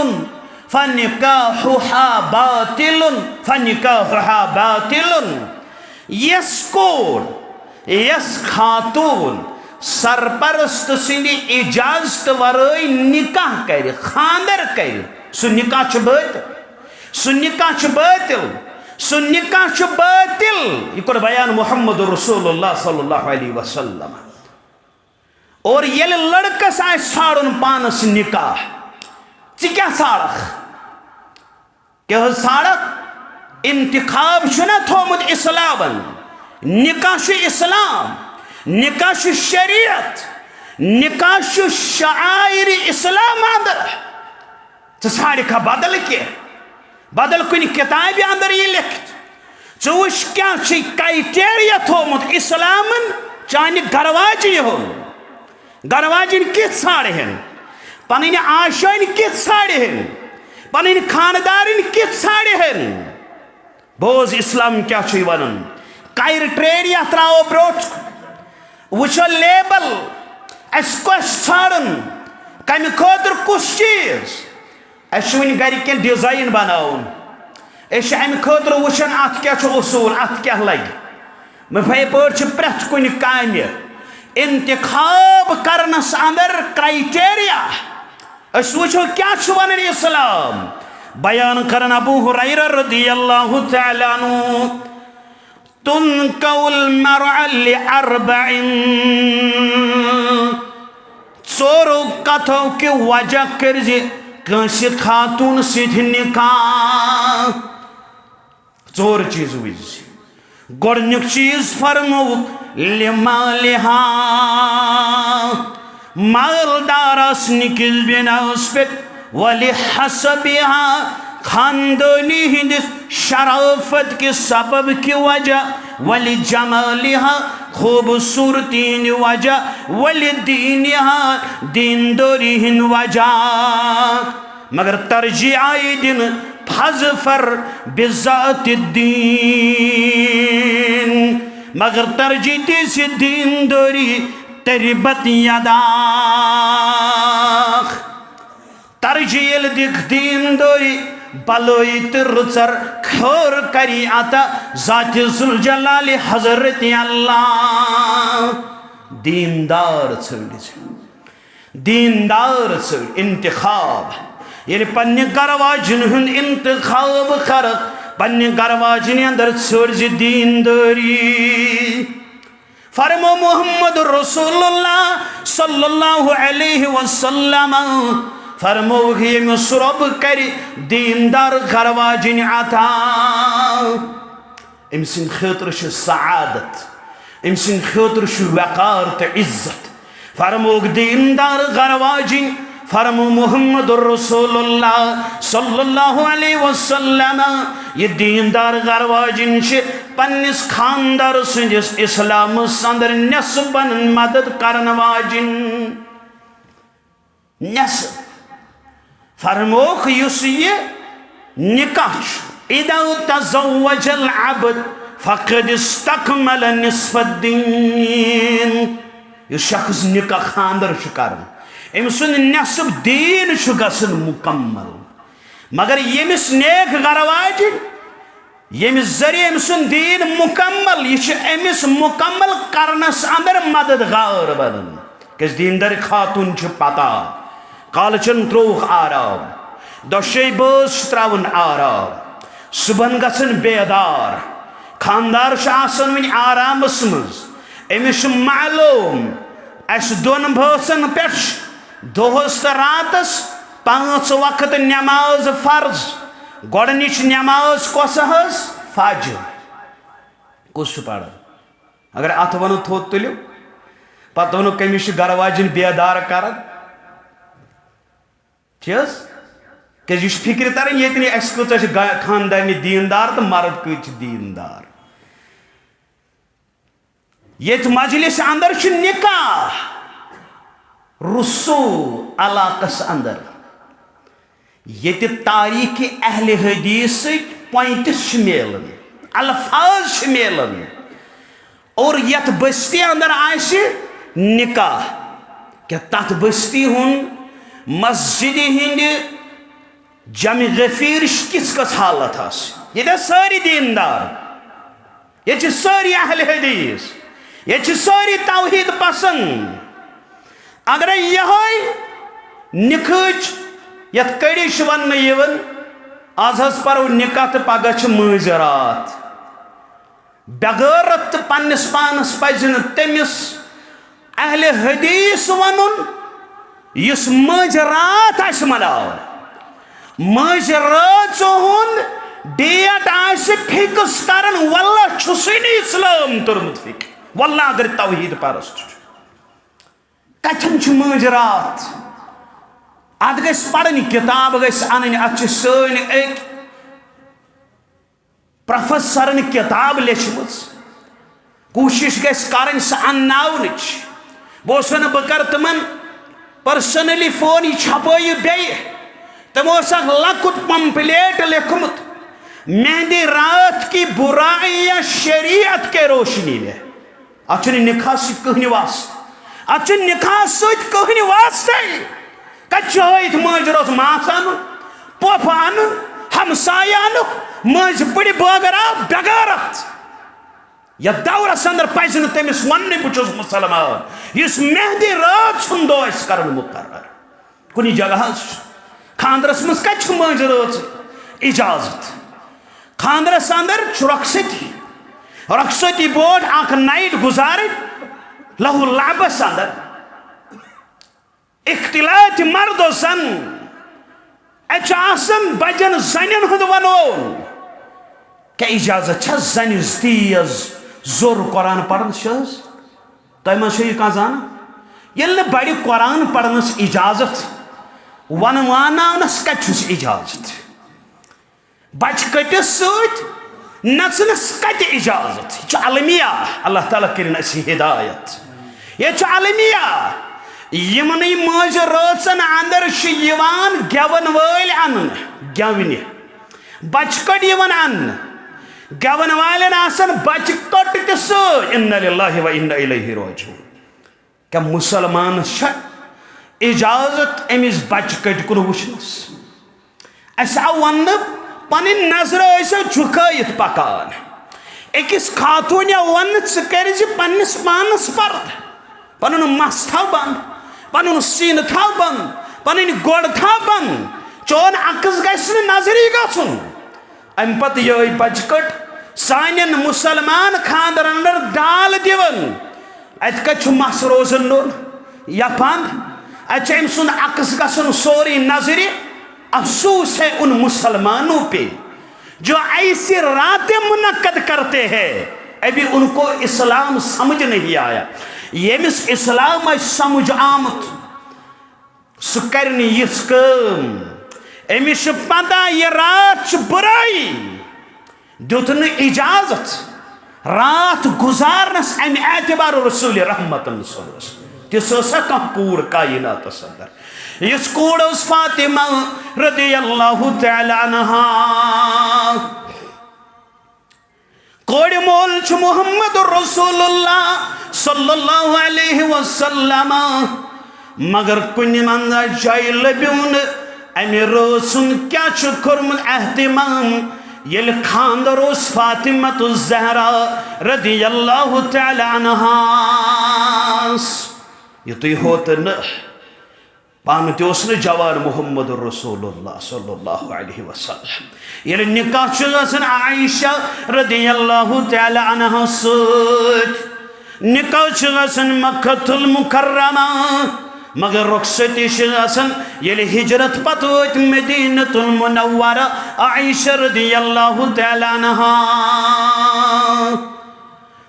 فنکاحها باطل، فنکاحها باطل۔ یس کوٗر، یس خاتون سرپرست سٕنٛدِ اجازتہٕ ورٲے نکاح کرِ، خاندر کرِ، سُہ نکاح چھُ باطل، سُہ نکاح چھُ باطل، سُہ نکاح چھُ باطل۔ یہِ کوٚر بیان محمد رسول اللہ صلی اللہ علیہ وسلم۔ اور ییٚلہِ لڑکس آسہِ ژھانڈُن پانس نکاح، ژٕ کیٛاہ ژھانڈکھ؟ کیٛاہ حظ ژھانڈکھ؟ انتخاب چھُنہ تھومُت اسلامن۔ نکاح چھُ اسلام، نکاح چھُ شریعت، نکاح چھُ شعائر اسلام اندر۔ ژٕ ژھانڈکھا بدل کینٛہہ؟ بدل کُنہِ کتابہِ اندر یہِ لیکھِتھ۔ ژٕ وٕچھ کیٛاہ چھُے criteria تھومُت اسلامن چانہِ گرواجنہِ ہُنٛد۔ گرواجِنۍ کِژھ ژھانڈہن؟ پنٕنۍ آشٲنۍ کِژھ ژھانڈہن؟ پنٕنۍ خاندارٕنۍ کِژھ ژھانڈہن؟ بوز اسلام کیٛاہ چھُے ونان۔ Criteria تراوو برونٛٹھ۔ وٕچھو label، اسہِ کۄس ژھانڈُن، کمہِ خٲطرٕ کُس چیٖز۔ اسہِ چھُ وٕنہِ گرِ کینٛہہ design بناوُن۔ أسۍ چھِ امہِ خٲطرٕ وٕچھان اتھ کیٛاہ چھُ اصوٗل، اتھ کیٛاہ لگہِ۔ یِتھے پٲٹھۍ چھِ پرٛٮ۪تھ کُنہِ کامہِ انتخاب کرنس اندر criteria۔ أسۍ وٕچھو کیٛاہ چھُ ونان اسلام۔ بیان کران ابو ہریرہ رضی اللہ تعالیٰ عنہ، تنکح المرأة لأربع، ژورو کتھو کہِ وجہ کٔرزِ کٲنٛسہِ خاتون سۭتۍ نکاح۔ ژور چیٖز وٕچھ زِ۔ گۄڈٕنیُک چیٖز فرمووُکھ لمالہا، مالدار آسنہٕ کِس بِناوس پٮ۪ٹھ، ولحسبہا، خاندٲنی ہٕنٛدِس شرافت کہِ سبب کہِ وجہ، ولجمالہا، خوٗبصوٗرتی ہٕنٛدِ وجہ، ولدینہا، دیندٲری ہٕنٛدِ وجہ۔ مگر ترجیح آیہِ دِنہٕ فاظفر بذات الدین، مگر ترجیح دِژ دیندٲری تربت یداک۔ ترجیح ییٚلہِ دِکھ دیندٲری، بلٲیی تہٕ رٕژر خٲر کری عطا ذات ذوالجلال حضرت اللہ۔ دیندار ژھٲنٛڈِو۔ دیندار ژھٲنٛڈ۔ انتخاب، ییٚلہِ پننہِ گرٕ واجنہِ ہُنٛد انتخاب کرکھ، پننہِ گرٕ واجنہِ اندر ژھٲنٛڈ زِ دیندٲری۔ فرمو محمد رسول اللہ صلی اللہ علیہ وسلم، فرمو ییٚمِس رۄب کرِ دیندار گرٕ واجنہِ عطا۔ أمۍ سٕنٛدِ خٲطرٕ چھِ سعادت، أمۍ سٕنٛدِ خٲطرٕ چھُ وقار تہٕ عزت۔ فرمووُکھ دیندار گرٕ واجِنۍ، فرمو محمد رسول اللہ صلی اللہ علیہ وسلم، یہِ دیندار گرٕ واجِنۍ چھِ پننِس خاندار سٕنٛدِس اسلامس اندر نٮ۪صف بنن مدد کرن واجِنۍ۔ نٮ۪صف۔ فرمووُکھ، یُس یہِ نکاح چھُ، اذا تزوج العبد فقد استکمل نصف الدین۔ یُس شخص نکاح، خاندر چھُ کران، أمۍ سُنٛد نٮ۪صف دیٖن چھُ گژھان مکمل۔ مگر ییٚمِس نیک گرٕ واجِنۍ، ییٚمہِ ذٔریعہٕ أمۍ سُنٛد دیٖن مُکمل، یہِ چھُ أمِس مُکمل کرنس اندر مددگار بنان۔ کیازِ دیٖندار خاتوٗن چھِ پتہ، کالہٕ چن ترووُکھ آرام، دۄشے بٲژ چھِ تراوان آرام، صبحن گژھن بیدار، خاندار چھُ آسان وۄنۍ آرامس منٛز۔ أمِس چھُ معلوم، اسہِ دۄن بٲژن پٮ۪ٹھ چھِ دۄہس تہٕ راتس پانٛژھ وقت نماز فرض۔ گۄڈنِچ نماز کۄس حظ؟ فجر۔ کُس چھُ پران؟ اگر اتھ ونو تھوٚد تُلِو، پتہٕ ونو کٔمِس چھِ گرٕ واجِنۍ بیدار کران؟ چھِ حظ؟ کیازِ یہِ چھُ فکرِ تران ییٚتہِ نہٕ اسہِ کۭژاہ چھِ گا-، خاندارنہِ دیٖندار تہٕ مرد کۭتۍ چھِ دیٖندار۔ ییٚتہِ مجلس اندر چھُ نکاح، رسو علاقس اندر، ییٚتہِ تاریخ اہل حدیث سۭتۍ پوائنٹس چھِ میلان، الفاظ چھِ میلان۔ اور یتھ بستی اندر آسہِ نکاح، کیا تتھ بستی ہُنٛد مسجد ہٕنٛدِ جمع غفیر کِژھ کۄس حالت آسہِ؟ ییٚتہِ ٲسۍ سٲری دیندار، ییٚتہِ چھِ سٲری اہل حدیث، ییٚتہِ چھِ سٲری توحید پسند۔ اگرے یہے نکاحٕچ یتھ کڑی چھِ وننہٕ یِوان، از حظ پرو نکاح تہٕ پگاہ چھِ مٲنٛزِ راتھ۔ بغٲرت تہٕ پننِس پانس پزِ نہٕ تٔمِس اہل حدیث ونُن یُس مٲنٛزِ راتھ آسہِ مناوان۔ مٲنٛزِ رٲژ ہُنٛد ڈیٹ آسہِ فکس کران، واللہ چھُسٕے نہٕ اسلام توٚرمُت فکر، واللہ اگر توحید پرست چھُ۔ کتھن چھُ مٲنٛزِ راتھ؟ اتھ گژھِ پرٕنۍ کتاب، گژھِ انٕنۍ۔ اتھ چھِ سٲنۍ أکۍ پروفیسرن کتاب لیچھمٕژ، کوٗشش گژھِ کرٕنۍ سۄ انناونٕچ۔ بہٕ اوسُس ونان بہٕ کرٕ تِمن پرسنلی فون، یہِ چھپٲیِو بیٚیہِ۔ تِمو اوس اکھ لۄکُٹ پمفلیٹ لیکھمُت، مہندی رات کی برائیاں شریعت کے روشنی میں۔ اتھ چھُنہٕ نکاح سۭتۍ کٕہٕنۍ واسطہٕ، اتھ چھُنہٕ نکاح سۭتۍ کٕہٕنۍ واسطے۔ کتہِ چھُ ہٲیِتھ مٲنٛزِ رٲژ ماس انُن، پۄپھ انُن، ہمسایہِ انُک، مٲنٛزِ پُرِ بٲگراو؟ بغٲرت۔ یتھ دورس اندر پزِ نہٕ تٔمِس وننُے بہٕ چھُس مسلمان، یُس مہندی رٲژ ہُنٛد دۄہ آسہِ کران مقرر۔ کُنہِ جگہ حظ چھُ۔ خاندرس منٛز کتہِ چھُ مٲنٛزِ رٲژ اجازت؟ خاندرس اندر چھُ رۄخصتی، رۄخصتی بورڈ اکھ نایٹ گزارٕنۍ لہو لعبس اندر۔ اختلاط مرد و زن، اتہِ چھُ آسان بجن زنٮ۪ن ہُنٛد ونُن۔ کیٛاہ اجازت چھا زنہِ تیز زوٚر قرآن پرنس چھِ حظ؟ تۄہہِ منٛز چھا یہِ کانٛہہ زانان؟ ییٚلہِ نہٕ بڑِ قرآن پرنس اجازت، ونواناونس کتہِ چھُس اجازت؟ بچہٕ کٔٹِس سۭتۍ نژنس کتہِ اجازت؟ یہِ چھُ المیہ، اللہ تعالیٰ کٔرِن اسہِ ہدایت۔ یہِ چھُ المیہ۔ یِمنٕے مٲنٛزِ رٲژن اندر چھِ یِوان گٮ۪ون وٲلۍ اننہٕ، گٮ۪ونہِ۔ بچہٕ کٔٹۍ یِوان اننہٕ، گٮ۪ون والٮ۪ن آسان بچہٕ کٔٹۍ تہِ سۭتۍ۔ انا للہ و انا الیہ راجعون۔ کیا مسلمانس چھا اجازت أمِس بچہٕ کٔٹۍ کُن وٕچھنس؟ اسہِ آو وننہٕ، پنٕنۍ نظرٕ ٲسِو جھُکٲیِتھ پکان۔ أکِس خاتوٗنہِ آو وننہٕ، ژٕ کٔرۍ زِ پننِس پانس پردٕ، پنُن مس تھاو بند، پنُن سیٖنہٕ تھاو بند، پنٕنۍ گۄڈ تھاو بند، چون عکس گژھِ نہٕ نظری گژھُن۔ امہِ پتہٕ یٲے بچہٕ کٔٹ سانٮ۪ن مسلمان خاندرن اندر دال دِوان۔ اتہِ کتہِ چھُ مس روزن نوٚن یا پند؟ اتہِ چھُ أمۍ سُنٛد عکس گژھان سورُے نظرِ۔ افسوس ہے ان مسلمانوں پہ جو ایسی راتیں منعقد کرتے ہیں، ابھی ان کو اسلام سمجھ نہیں آیا۔ ییٚمِس اسلام آسہِ سمجھ آمُت، سُہ کرِ نہٕ یِژھ کٲم۔ أمِس چھِ پتہ یہِ راتھ چھِ بُرٲیی، دیُت نہٕ اجازت راتھ گُزارنس امہِ اعتبار رسول رحمتن صلی اللہ علیہ وسلم۔ تِژھ ٲسا کانٛہہ کوٗر کائناتس اندر، یِژھ کوٗر ٲس فاطمہ رضی اللہ تعالیٰ عنہا۔ کورِ مول چھُ محمد رسول اللہ صلی اللہ علیہ وسلم، مگر کُنہِ منٛز جایہِ لٔبیو نہٕ امہِ رٲژ ہُنٛد کیٛاہ چھُ کوٚرمُت اہتمام، ییٚلہِ خانٛدر اوس فاطمہ الزہرا رضی اللہ تعالیٰ عنہاس۔ یُتُے ہوت نہٕ، پانہٕ تہِ اوس نہٕ جوان محمد رسول اللہ صلی اللہ علیہ وسلم۔ ییٚلہِ نکاح چھُ گژھان عائشہ رضی اللہ تعالیٰ عنہا سۭتۍ، نکاح چھُ گژھان مکہ المکرمہ، مگر رخصتی چھِ گژھان ییٚلہِ ہجرت پتہٕ وٲتۍ مدینہ المنورہ عائشہ رضی اللہ تعالیٰ عنہا۔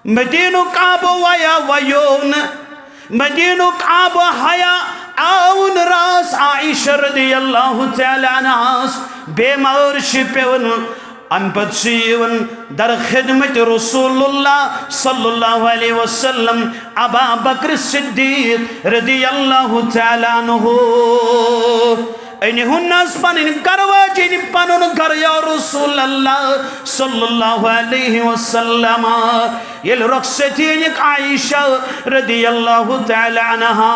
مدینُک آب و ہوا ویوو نہٕ، مدینُک آب و ہوا آو نہٕ راس۔ عائشہ رضی اللہ تعالیٰ عنہاس بیمار چھِ پیوان، امہِ پتہٕ چھُ یِوان در خدمت رسول اللہ صلی اللہ علیہ وسلم ابا بکر صدیق رضی اللہ تعالیٰ عنہ۔ أنۍ ہُن نہ حظ پنٕنۍ گرٕ واجِنۍ پنُن گرٕ یا رسول اللہ صلی اللہ علیہ وسلم۔ ییٚلہِ رۄخصتی أنِکھ عائشہ رضی اللہ تعالیٰ عنہا،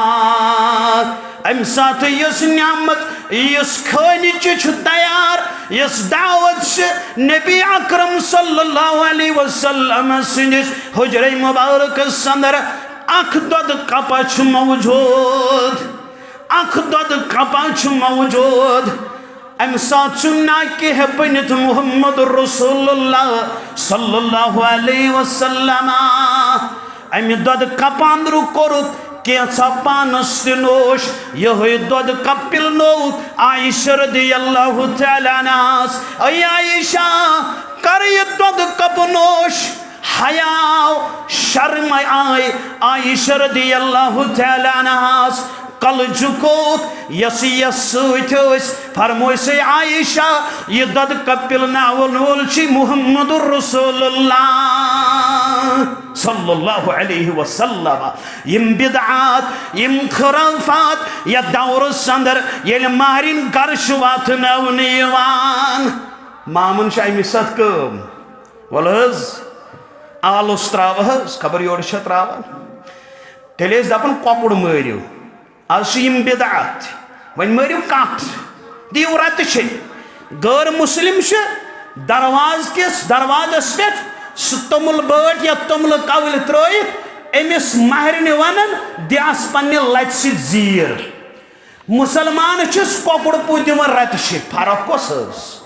امہِ ساتہٕ یۄس نعمت، یۄس خٲنچہِ چھُ تیار، یۄس دعوت چھِ نبی اکرم صلی اللہ علیہ وسلم سٕنٛدِس حجرے مبارکس اندر، اکھ دۄدٕ کپا چھُ موجود، اکھ دۄدٕ کپا چھُ موجود۔ امہِ ساتہٕ چھُ ناکہ بٔنِتھ محمد رسول اللہ صلی اللہ علیہ وسلم۔ امہِ دۄدٕ کپہٕ اندرٕ کوٚرُکھ کینٛژھا پانس تہِ نوش۔ یِہوٚے دۄدٕ کپ پِلنووُکھ عائشہ رضی اللہ تعالیٰ عنہاس۔ اے عائشہ، کر یہِ دۄدٕ کپہٕ نوش۔ حیا آو، شرم آے عائشہ رضی اللہ تعالیٰ عنہاس۔ کلہٕ جُکووُکھ، یۄس یَس سۭتۍ ٲسۍ، فرموو سَے عائشہ، یہِ دۄدٕ کپ پِلناون وول چھُ محمد رسول اللہ صلی اللہ علیہ وسلم۔ یِم بدعات، یِم خرافات یتھ دورس اندر ییٚلہِ مہرِنۍ گرٕ چھِ واتناونہٕ یِوان، مامن چھِ امی ساتہٕ کٲم، وَلہٕ حظ، آلُژ ترٛاوٕ حظ، خبر یورٕ چھا ترٛاوان۔ تیٚلہِ ٲسۍ دَپان، کۄکُر مٲرِو۔ از چھِ یِم بدعات، وۄنۍ مٲرِو کَٹھ، دِیِو رَتہٕ چھٔپۍ۔ غٲر مسلم چھِ دروازٕ کِس، دروازس پٮ۪ٹھ سُہ توٚمُل بٲٹۍ یا توٚملہٕ کَوٕلۍ ترٛٲیِتھ أمِس مہرِنہِ وَنان، دِ اَس پننہِ لَتہِ سۭتۍ زیٖر۔ مُسلمان چھِس کۄکُر پوٗت دِوان رَتہٕ چھٔپۍ، فرق کۄس ٲس؟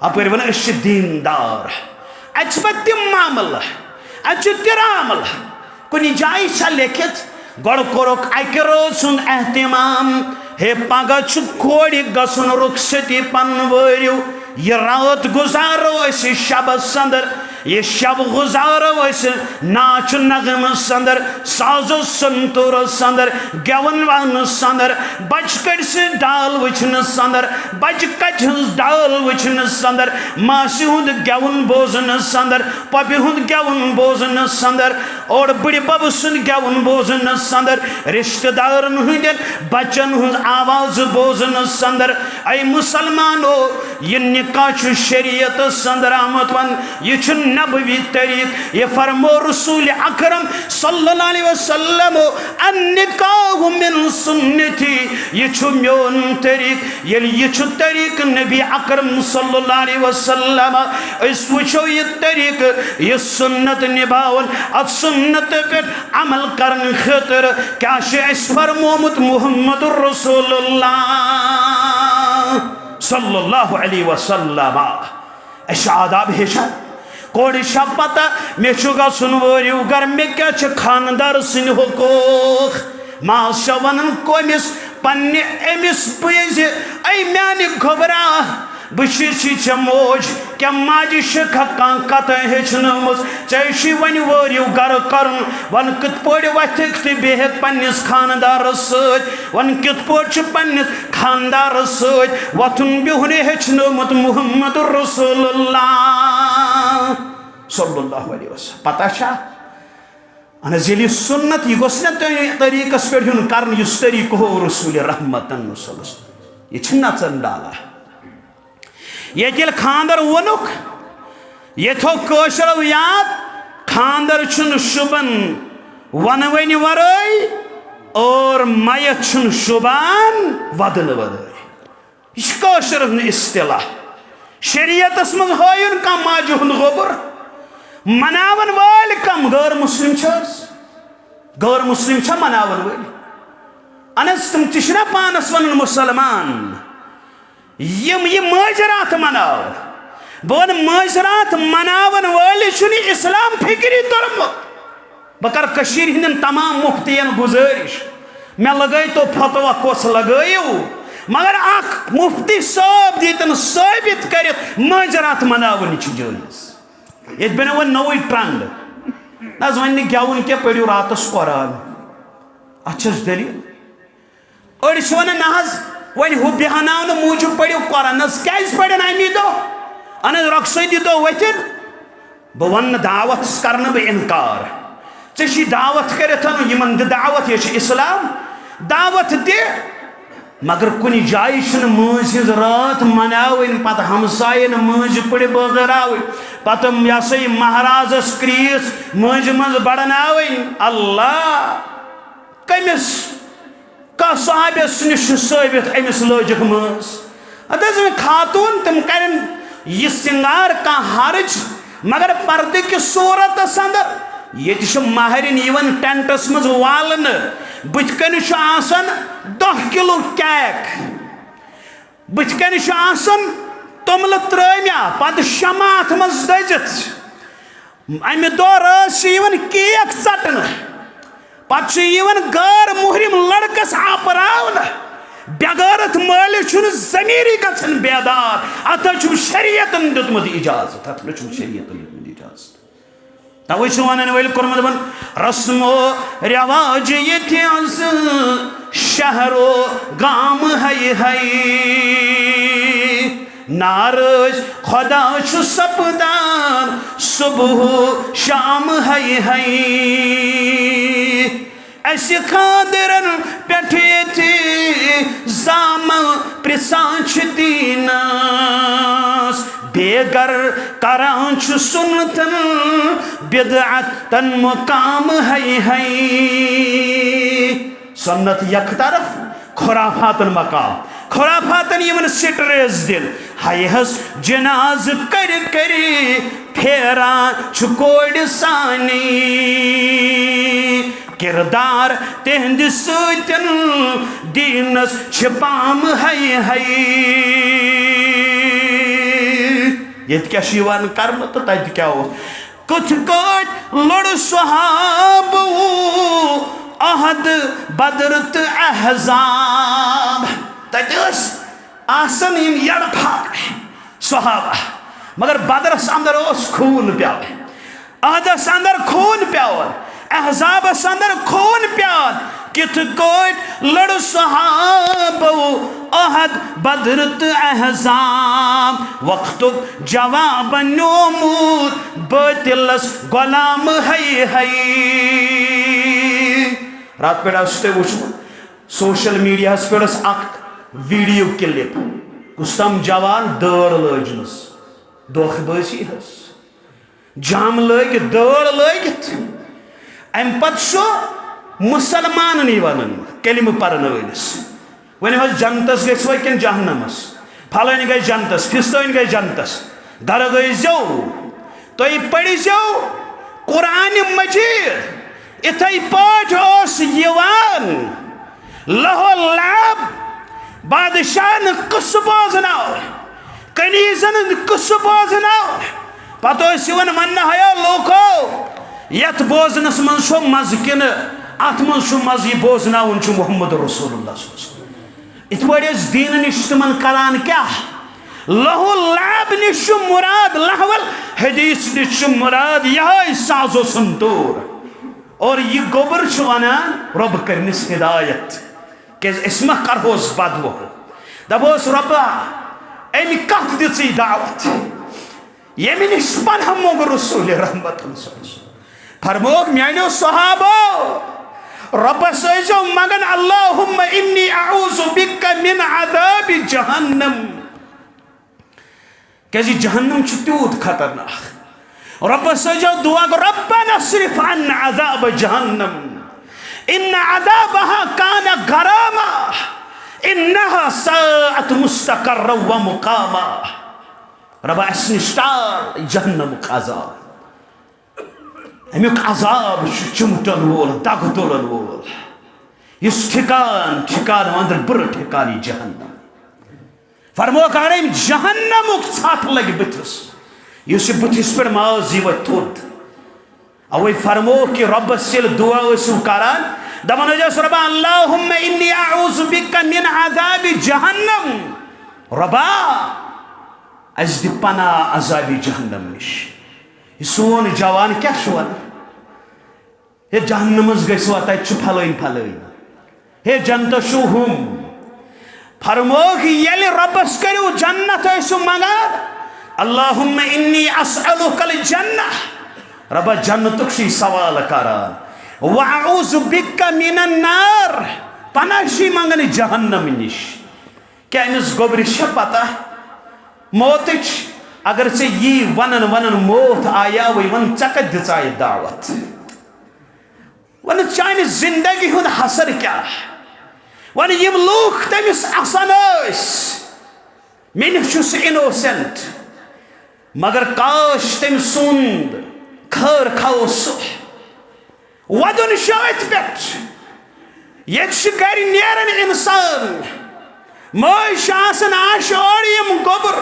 اَپٲرۍ وَنان، أسۍ چھِ دیٖندار۔ اَتہِ چھِ پَتہٕ تِم معاملہٕ، اَتہِ چھِ تِراملہٕ۔ کُنہِ جایہِ چھا لیٚکھِتھ، گۄڈٕ کوٚرُکھ اَکہِ رٲژ ہُنٛد اہتمام، ہے، پگاہ چھُ کورِ گژھُن رُخصتی پنہٕ وٲرِو۔ یہِ راتھ گُزارو أسۍ شبس اندر، یہِ شب گُزارو أسۍ ناچ نغمس اندر، ساز و سنتورس اندر، گٮ۪وَن وَنَس اندر، بچہٕ کٔٹۍ سٕنٛز ڈال وٕچھنَس اندر، بچہٕ کَچہِ ہٕنٛز ڈال وٕچھنَس اندر، ماسہِ ہُنٛد گٮ۪وُن بوزنَس اندر، پۄپہِ ہُنٛد گٮ۪وُن بوزنَس اندر، اور بٕڈِ بَبہٕ سُنٛد گٮ۪وُن بوزنَس اندر، رشتہٕ دارن ہٕنٛدٮ۪ن بچن ہٕنٛز آواز بوزنَس اندر۔ اے مسلمانو، یہِ نکاح چھُ شریعتس اندر آمُت وننہٕ، یہِ چھُ نبوی طریقہٕ۔ یہِ فرمو رسول اکرم صلی اللہ علیہ وسلم، النکاح من سنتی، یہِ چھُ میون طریقہٕ۔ ییٚلہِ یہِ چھُ طریقہٕ نبی اکرم صلی اللہ علیہ وسلم، أسۍ وٕچھو یہِ طریقہٕ، یہِ سنت نباوُن، اتھ سنت پٮ۪ٹھ عمل کرنہٕ خٲطرٕ کیٛاہ چھُ اَسہِ فرمومُت محمد رسول اللہ صلی اللہ علیہ وسلم؟ اَسہِ چھِ آداب ہیٚچھان۔ کورِ چھا پتہ مےٚ چھُ گژھُن وٲرِو گرٕ، مےٚ کیٛاہ چھِ خانٛدار سٕنٛدۍ حقوٗق؟ ماس چھا وَنان کٔمِس؟ پننہِ أمِس پٔزِ، اے میانہِ گوٚبرا، بہٕ چھُس یہِ ژےٚ موج، کیٛاہ ماجہِ چھکھا کانٛہہ کتھ ہیٚچھنٲومٕژ؟ ژےٚ چھُے وۄنۍ وٲرِو گرٕ کرُن، وۄنۍ کِتھ پٲٹھۍ وۄتھکھ تہٕ بیٚہکھ پننِس خانٛدارس سۭتۍ؟ وۄنۍ کِتھ پٲٹھۍ چھُ پننِس خانٛدارس سۭتۍ وۄتھُن بِہُن ہیٚچھنومُت محمد رسول اللہ صلی اللہ علیہ وسلم؟ پتہ چھا؟ اہن حظ، ییٚلہِ یہِ سُنت، یہِ گوٚژھ نہ تۄہہِ طریٖقس پٮ۪ٹھ یُن کرنہٕ، یُس طریٖقہٕ ہوو رسول رحمتن صلی اللہ علیہ وسلم۔ یہِ چھِ نژن ڈالا۔ ییٚتہِ ییٚلہِ خانٛدر ووٚنُکھ، ییٚتہِ تھوٚو کٲشرو یاد، خانٛدر چھُنہٕ شوٗبان وَنوٕنۍ ورٲے، اور میت چھُنہٕ شوٗبان وَدنہٕ ورٲے۔ یہِ چھُ کٲشرٮ۪ن ہُنٛد اصطلاح۔ شریعتس منٛز ہٲیُن کانٛہہ ماجہِ ہُنٛد گوٚبُر، مناون وٲلۍ کم؟ غٲر مسلم چھِ حظ؟ غٲر مسلم چھا مناون وٲلۍ؟ اہن حظ، تِم تہِ چھِنہ پانس ونان مسلمان۔ یِم یہِ مٲنٛزِ راتھ مناون، بہٕ ونہٕ، مٲنٛزِ راتھ مناون وٲلۍ چھُنہٕ اسلام فکری توٚرمُت۔ بہٕ کرٕ کٔشیٖرِ ہٕنٛدٮ۪ن تمام مفتیَن گُزٲرِش، مےٚ لگٲوتو فتویٰ کۄس لگٲیِو، مگر اکھ مفتی صٲب دیٖتن ثٲبت کٔرِتھ مٲنٛزِ راتھ مناوٕنۍ چھِ جٲیز۔ ییٚتہِ بنیو وۄنۍ نوٚوُے trend۔ نہ حظ، وۄنۍ نہٕ گٮ۪وُن کینٛہہ، پٔرِو راتس قرآن۔ اتھ چھس دٔلیٖل۔ أڑۍ چھِ وَنان، نہ حظ، وۄنۍ ہُہ بیٚہناونہٕ موٗجوٗب پٔرِو قرآن۔ نہ حظ، کیٛازِ پَرن اَمی دۄہ؟ اہن حظ، رۄخصتی دۄہ ؤتھِن، بہٕ وَنہٕ نہٕ، دعوت کرنہٕ بہٕ اِنکار۔ ژےٚ چھی دعوت کٔرِتھ اَنُن، یِمن دِ دعوت، یہِ چھُ اِسلام۔ دعوت دِ، مگر کُنہِ جایہِ چھُنہٕ مٲنٛزِ ہٕنٛز راتھ مناوٕنۍ، پتہٕ ہمساین مٲنٛزِ پٔڑِ بٲگراوٕنۍ، پتہٕ یہِ ہسا یہِ مہرازس کریٖس مٲنٛزِ منٛز بڑناوٕنۍ۔ اللہ! کٔمِس؟ کانٛہہ صحابیس نِش چھُ ثٲبت أمِس لٲجِکھ مٲنٛز۔ اَدٕ حظ، وۄنۍ خاتوٗن تِم کَرن یہِ سِنگار کانٛہہ حرج، مگر پردٕ کِس صوٗرتس اندر ییٚتہِ چھِ ماہرِنۍ یِوان ٹینٹس منٛز والنہٕ، بٕتھِ کنہِ چھُ آسان دَہ کِلوٗ کیک، بٕتھِ کنہِ چھُ آسان توٚملہٕ ترٲمیا، پتہٕ شمع اتھ منٛز دٔزِتھ۔ امہِ دۄہ رٲژ چھِ یِوان کیک ژٹنہٕ، پتہٕ چھُ یِوان غٲر محرم لڑکس آپراونہٕ۔ بے غیرت مٲلِس چھُنہٕ ضمیٖرٕے گژھان بیدار۔ اتھ حظ چھُم شریعتن دیُتمُت اجازت، اتھ نہ چھُم شریعتن دیُتمُت اجازت۔ توے چھُ ونان وٲلۍ کوٚرمُت دپان، رسم و رواج ییٚتہِ از شہر و گام ہے ہے۔ ناراض خدا چھُ سپدان صبح و شام ہے ہے۔ اسہِ خاندرن پٮ۪ٹھ ییٚتہِ زامہٕ پرژھان چھِ دیٖنس، بے گر کران چھُ سُنتن بدعتن مقام ہے ہے۔ سنت یک طرف، خرافاتن مقام، خرافاتن یِمن سٹریس دِن۔ ہیہِ حظ جنازٕ کٔرِ کٔرِ پھیران چھُ کورِ سانی۔ کردار تِہنٛدِ سۭتۍ دیٖنس چھِ پام ہے ہے۔ ییٚتہِ کیٛاہ چھُ یِوان کرنہٕ تہٕ تَتہِ کیٛاہ اوس؟ کِتھ کٲٹھۍ لوٚڑ صحابہٕ احد، بدر تہٕ احزاب؟ تَتہِ ٲسۍ آسان یِم یڑٕ پھاکھ صحابہ، مگر بدرس اندر اوس خوٗن پیوان، احدس اندر خوٗن پیوان، احزابس اندر خوٗن پیوان۔ کِتھ کٲٹھۍ لڑ صحابو احد، بدر تہٕ احزاب؟ وقتُک جواب نیومُت باطلس غلام ہے ہے۔ راتہٕ پٮ۪ٹھ آسہِ تۄہہِ وٕچھمُت، سوشل میڈیاہس پٮ۪ٹھ ٲس اکھ ویڈیو کلپ، کُس تام جوان دٲر لٲجمٕژ، دھوکہٕ بٲزی حظ۔ جام لٲگِتھ، دٲر لٲگِتھ۔ اَمہِ پتہٕ چھُ مُسلمانن یِوان کلمہٕ پرنہٕ وٲلِس۔ ؤنِو حظ، جنتس گٔژھوا کِنہٕ جہنمس؟ پھلٲنۍ گٔے جنتس، فستٲنۍ گٔے جنتس۔ گرٕ گٔے زیو۔ تُہۍ پٔرۍزیو قرآنِ مجیٖد۔ اِتھَے پٲٹھۍ اوس یِوان لہو لعب بادشاہن قصہٕ بوزناو، کنیزن ہُنٛد قصہٕ بوزناو۔ پتہٕ اوس یِوان وننہٕ، ہیو لوٗکو، یتھ بوزنس منٛز چھُ مزٕ کِنہٕ اتھ منٛز چھُ مزٕ؟ یہِ بوزناوُن چھُ محمد رسول اللہ صلی اللہ علیہ وسلم۔ یِتھ پٲٹھۍ ٲسۍ دیٖنہٕ نِش تِمن کران کیٛاہ؟ لہو لعب نِش چھُ مراد، لہول حدیث نِش چھُ مراد یِہوٚے ساز و سنتور۔ اور یہِ گوٚبُر چھُ ونان، رۄب کٔرنِس ہدایت، کیازِ أسۍ ما کرہوس بدوہو۔ دپوس، رۄبا، أمۍ کتھ دِژٕے دعوت، ییٚمہِ نِش پناہ منٛگ رسول رحمت صلی اللہ علیہ وسلم؟ فرمووُکھ، میانیو صحابو، رۄبس ٲسۍزیو منگان، اللہم انی اعوذ بک من عذاب جہنم۔ کیازِ یہِ جہنم چھُ تیوٗت خطرناک۔ رۄبس ٲسۍزیو دعا گو، ربنا اصرف عنا عذاب جہنم، ان عذابها کان غراما، انها ساءت مستقرا و مقاما۔ رۄبا، اسہِ نِش ٹال جہنمُک عذاب۔ امیُک عذاب چھُ چمٹن وول، دگ تُلن وول، یُس ٹھکان، ٹھکان اندر بُرٕ ٹھکان یہِ جہنم۔ فرمووُکھ، اگر أمۍ جہنمُک ژھٹھ لگہِ بٕتھِس، یُس یہِ بٕتھِس پٮ۪ٹھ ماز یی وۄتھِ تھوٚد۔ اوے فرمووُکھ کہِ رۄبس ییٚلہِ دعا ٲسِو کران، دپان ٲسۍزیوس، رۄبا، اللہم انی اعوذ بک من عذاب جہنم۔ رۄبا، اسہِ دِ پناہ عذابِ جہنم نِش۔ یہِ سون جوان کیٛاہ چھُ ونان؟ ہے، جہنمس گٔژھوا، تتہِ چھُ پھلٲنۍ پھلٲنۍ۔ ہے، جنتس چھُ ہُم۔ فرمووُکھ، ییٚلہِ رۄبس کٔرِو جنت ٲسِو منگان، اللهم انی اسألک الجنہ، ربا جنتک چھی سوال کران، واعوذ بک من النار، پناہ چھی منگان جہنم نش۔ کیا امس گوبرس چھا پتہ موتچ؟ اگر ژے یی ونن ونن موت آیا وی، ون ژے کتہ دژایہ دعوت؟ ون چانہ زندگی ہند حسر کیا؟ ون یم لوکھ تمس آسان ٲسۍ، مےٚ نش چھُ سُہ انوسنٹ، مگر کاش تٔمۍ سُنٛد خٲر خواہ اوس سُہ۔ ودُن چھُ أتھۍ پٮ۪ٹھ۔ ییٚتہِ چھُ گرِ نیران انسان، مٲج چھِ آسان آشہِ اورٕ یِم گوٚبُر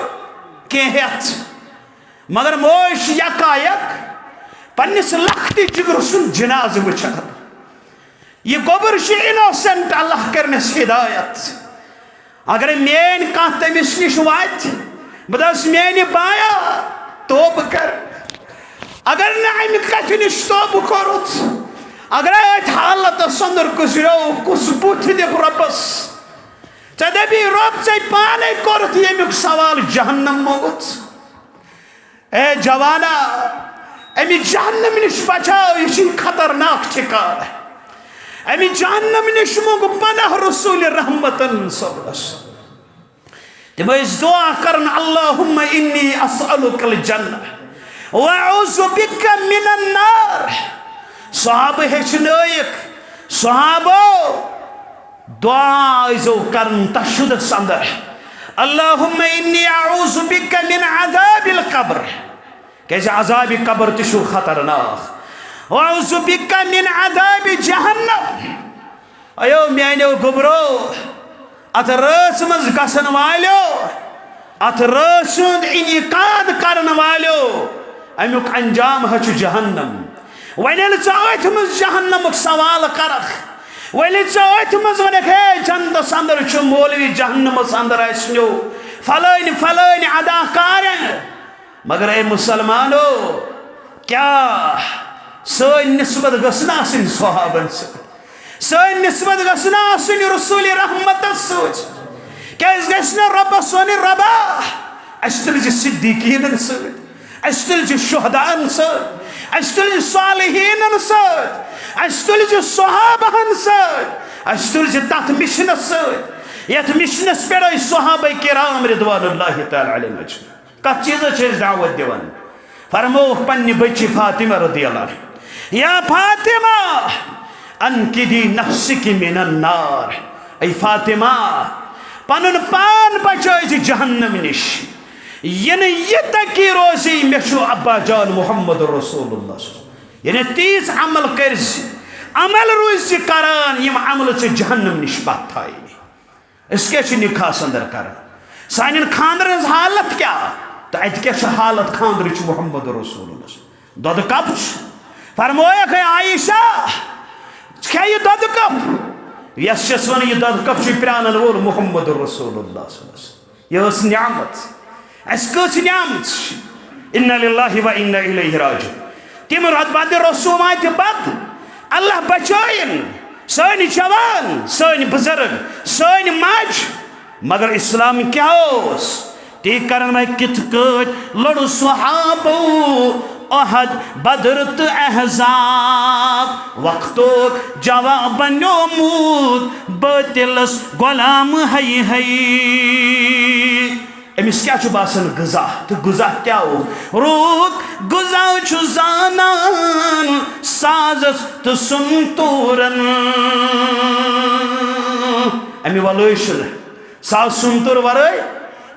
کینٛہہ ہٮ۪تھ، مگر مٲج چھِ یکایک پننِس لۄکٹہِ جگرٕ سُنٛد جنازٕ وٕچھان۔ یہِ گوٚبُر چھُ انوسنٹ، اللہ کرنس ہدایت۔ اگر میٲنۍ کانٛہہ تٔمِس نِش واتہِ، بہٕ دَپس، میانہِ بایا، توبہٕ کر۔ اگر نہٕ امہِ کتھِ نِش توبہٕ کوٚرُتھ، اگر أتھۍ حالتس اندر گُزریو، کُس بُتھ دِکھ رۄبس؟ ژےٚ دپی، رۄب، ژےٚ پانے کوٚرُتھ ییٚمیُک سوال جہنم موت۔ اے جوانا، امی جہنم نش بچاو، یہ چھ خطرناک ٹھکان۔ امی جہنم نش منگ پناہ رسول رحمتن صلی اللہ علیہ وسلم۔ تم ٲسۍ دعا کران، اللہم انی اسألک الجنہ واعوذ بک من النار۔ صحابہ ہیٚچھنٲیِکھ، صحابو، دعا ٲسۍزیو کران تشہدس اندر، اللہم انی اعوذ بک من عذاب القبر، کیازِ عذاب قبر تہِ چھُ خطرناک، واعوذ بک من عذاب جہنم۔ ایو میانیو گوبرو، اتھ رٲژ منٛز گژھن والیو، اتھ رٲژ ہُنٛد انعقاد کرن والیو، امیُک انجام ہا چھُ جہنم۔ وۄنۍ ییٚلہِ ژٕ أتھۍ منٛز جہنمُک سوال کرکھ، وۄنۍ ییٚلہِ ژٕ أتھۍ منٛز ونکھ، ہے جنتس اندر چھُ مولوی، جہنمس اندر آسہِ نیو فلٲنۍ فلٲنۍ اداکارن، مگر اے مسلمانو، کیا سٲنۍ نسبت گٔژھ نہٕ آسٕنۍ صحابن سۭتۍ؟ سٲنۍ نسبت گٔژھ نہٕ آسٕنۍ رسول رحمتس سۭتۍ؟ کیازِ گژھِ نہٕ رۄبس ونٕنۍ، رۄبا، اسہِ تُلزِ صدیقینن سۭتۍ، اسہِ تُلزِ شہداہن سۭتۍ، اسہِ تُلزِ صالحینن سۭتۍ، اسہِ تُلزِ صحابہن سۭتۍ، اسہِ تُلزِ تتھ مشنس سۭتۍ، یتھ مشنس پٮ۪ٹھ ٲسۍ صحابہ کرام رضوان اللہ تعالی علیہم اجمعین۔ کتھ چیزس چھِ أسۍ دعوت دِوان؟ فرمووُکھ پننہِ بچی فاطمہ رضی اللہ عنہ، یا فاطمہ، انقذی نفسک من النار۔ اے فاطمہ، پنُن پان بچٲے زِ جہنم نِش۔ یہِ نہٕ یہِ تکی روزی، مےٚ چھُ ابا جان محمد رسول اللہ صلی اللہ علیہ وسلم۔ یعنی تیٖژ عمل کٔرۍ زِ، عمل روٗزۍ زِ کران، یِم عملہٕ ژےٚ جہنم نِش پتھ تھاونی۔ أسۍ کیٛاہ چھِ نِکاحس اندر کران؟ سانٮ۪ن خانٛدرن ہٕنٛز حالت کیٛاہ؟ تہٕ اَتہِ کیٛاہ چھِ حالت خانٛدرٕچ محمد رسول اللہ؟ دۄدٕ کپ چھُ۔ فرمویکھ، ہے عائشہ، ژٕ کھےٚ یہِ دۄدٕ کپ۔ یَس چھَس وَنان، یہِ دۄدٕ کپ چھُ پرٛانَن وول محمد رسول اللہ صلی اللہ علیہ وسلم۔ یہِ ٲس نعمت۔ اَسہِ کٔژ نعمت چھِ؟ انا للہ و انا الیہ راجعون۔ تِم رۄد بدِ رسوماتِ بد اللہ بچٲیِن، سٲنۍ جوان، سٲنۍ بزرگ، سٲنۍ ماجہِ۔ مگر اسلام کیٛاہ اوس؟ تی کرن وۄنۍ کِتھ کٲٹھۍ لوٚڑ صحابو احد، بدر تہٕ احزاب؟ وقتُک جواب بنیومُت باطلس غلام۔ ہے ہے۔ أمِس کیٛاہ چھُ باسان؟ غذا۔ تہٕ غذا کیٛاہ اوس؟ روٗد غذا چھُ زانان سازس تہٕ سنتوٗرن۔ اَمہِ ولٲے چھُنہٕ ساز سنتوٗر ورٲے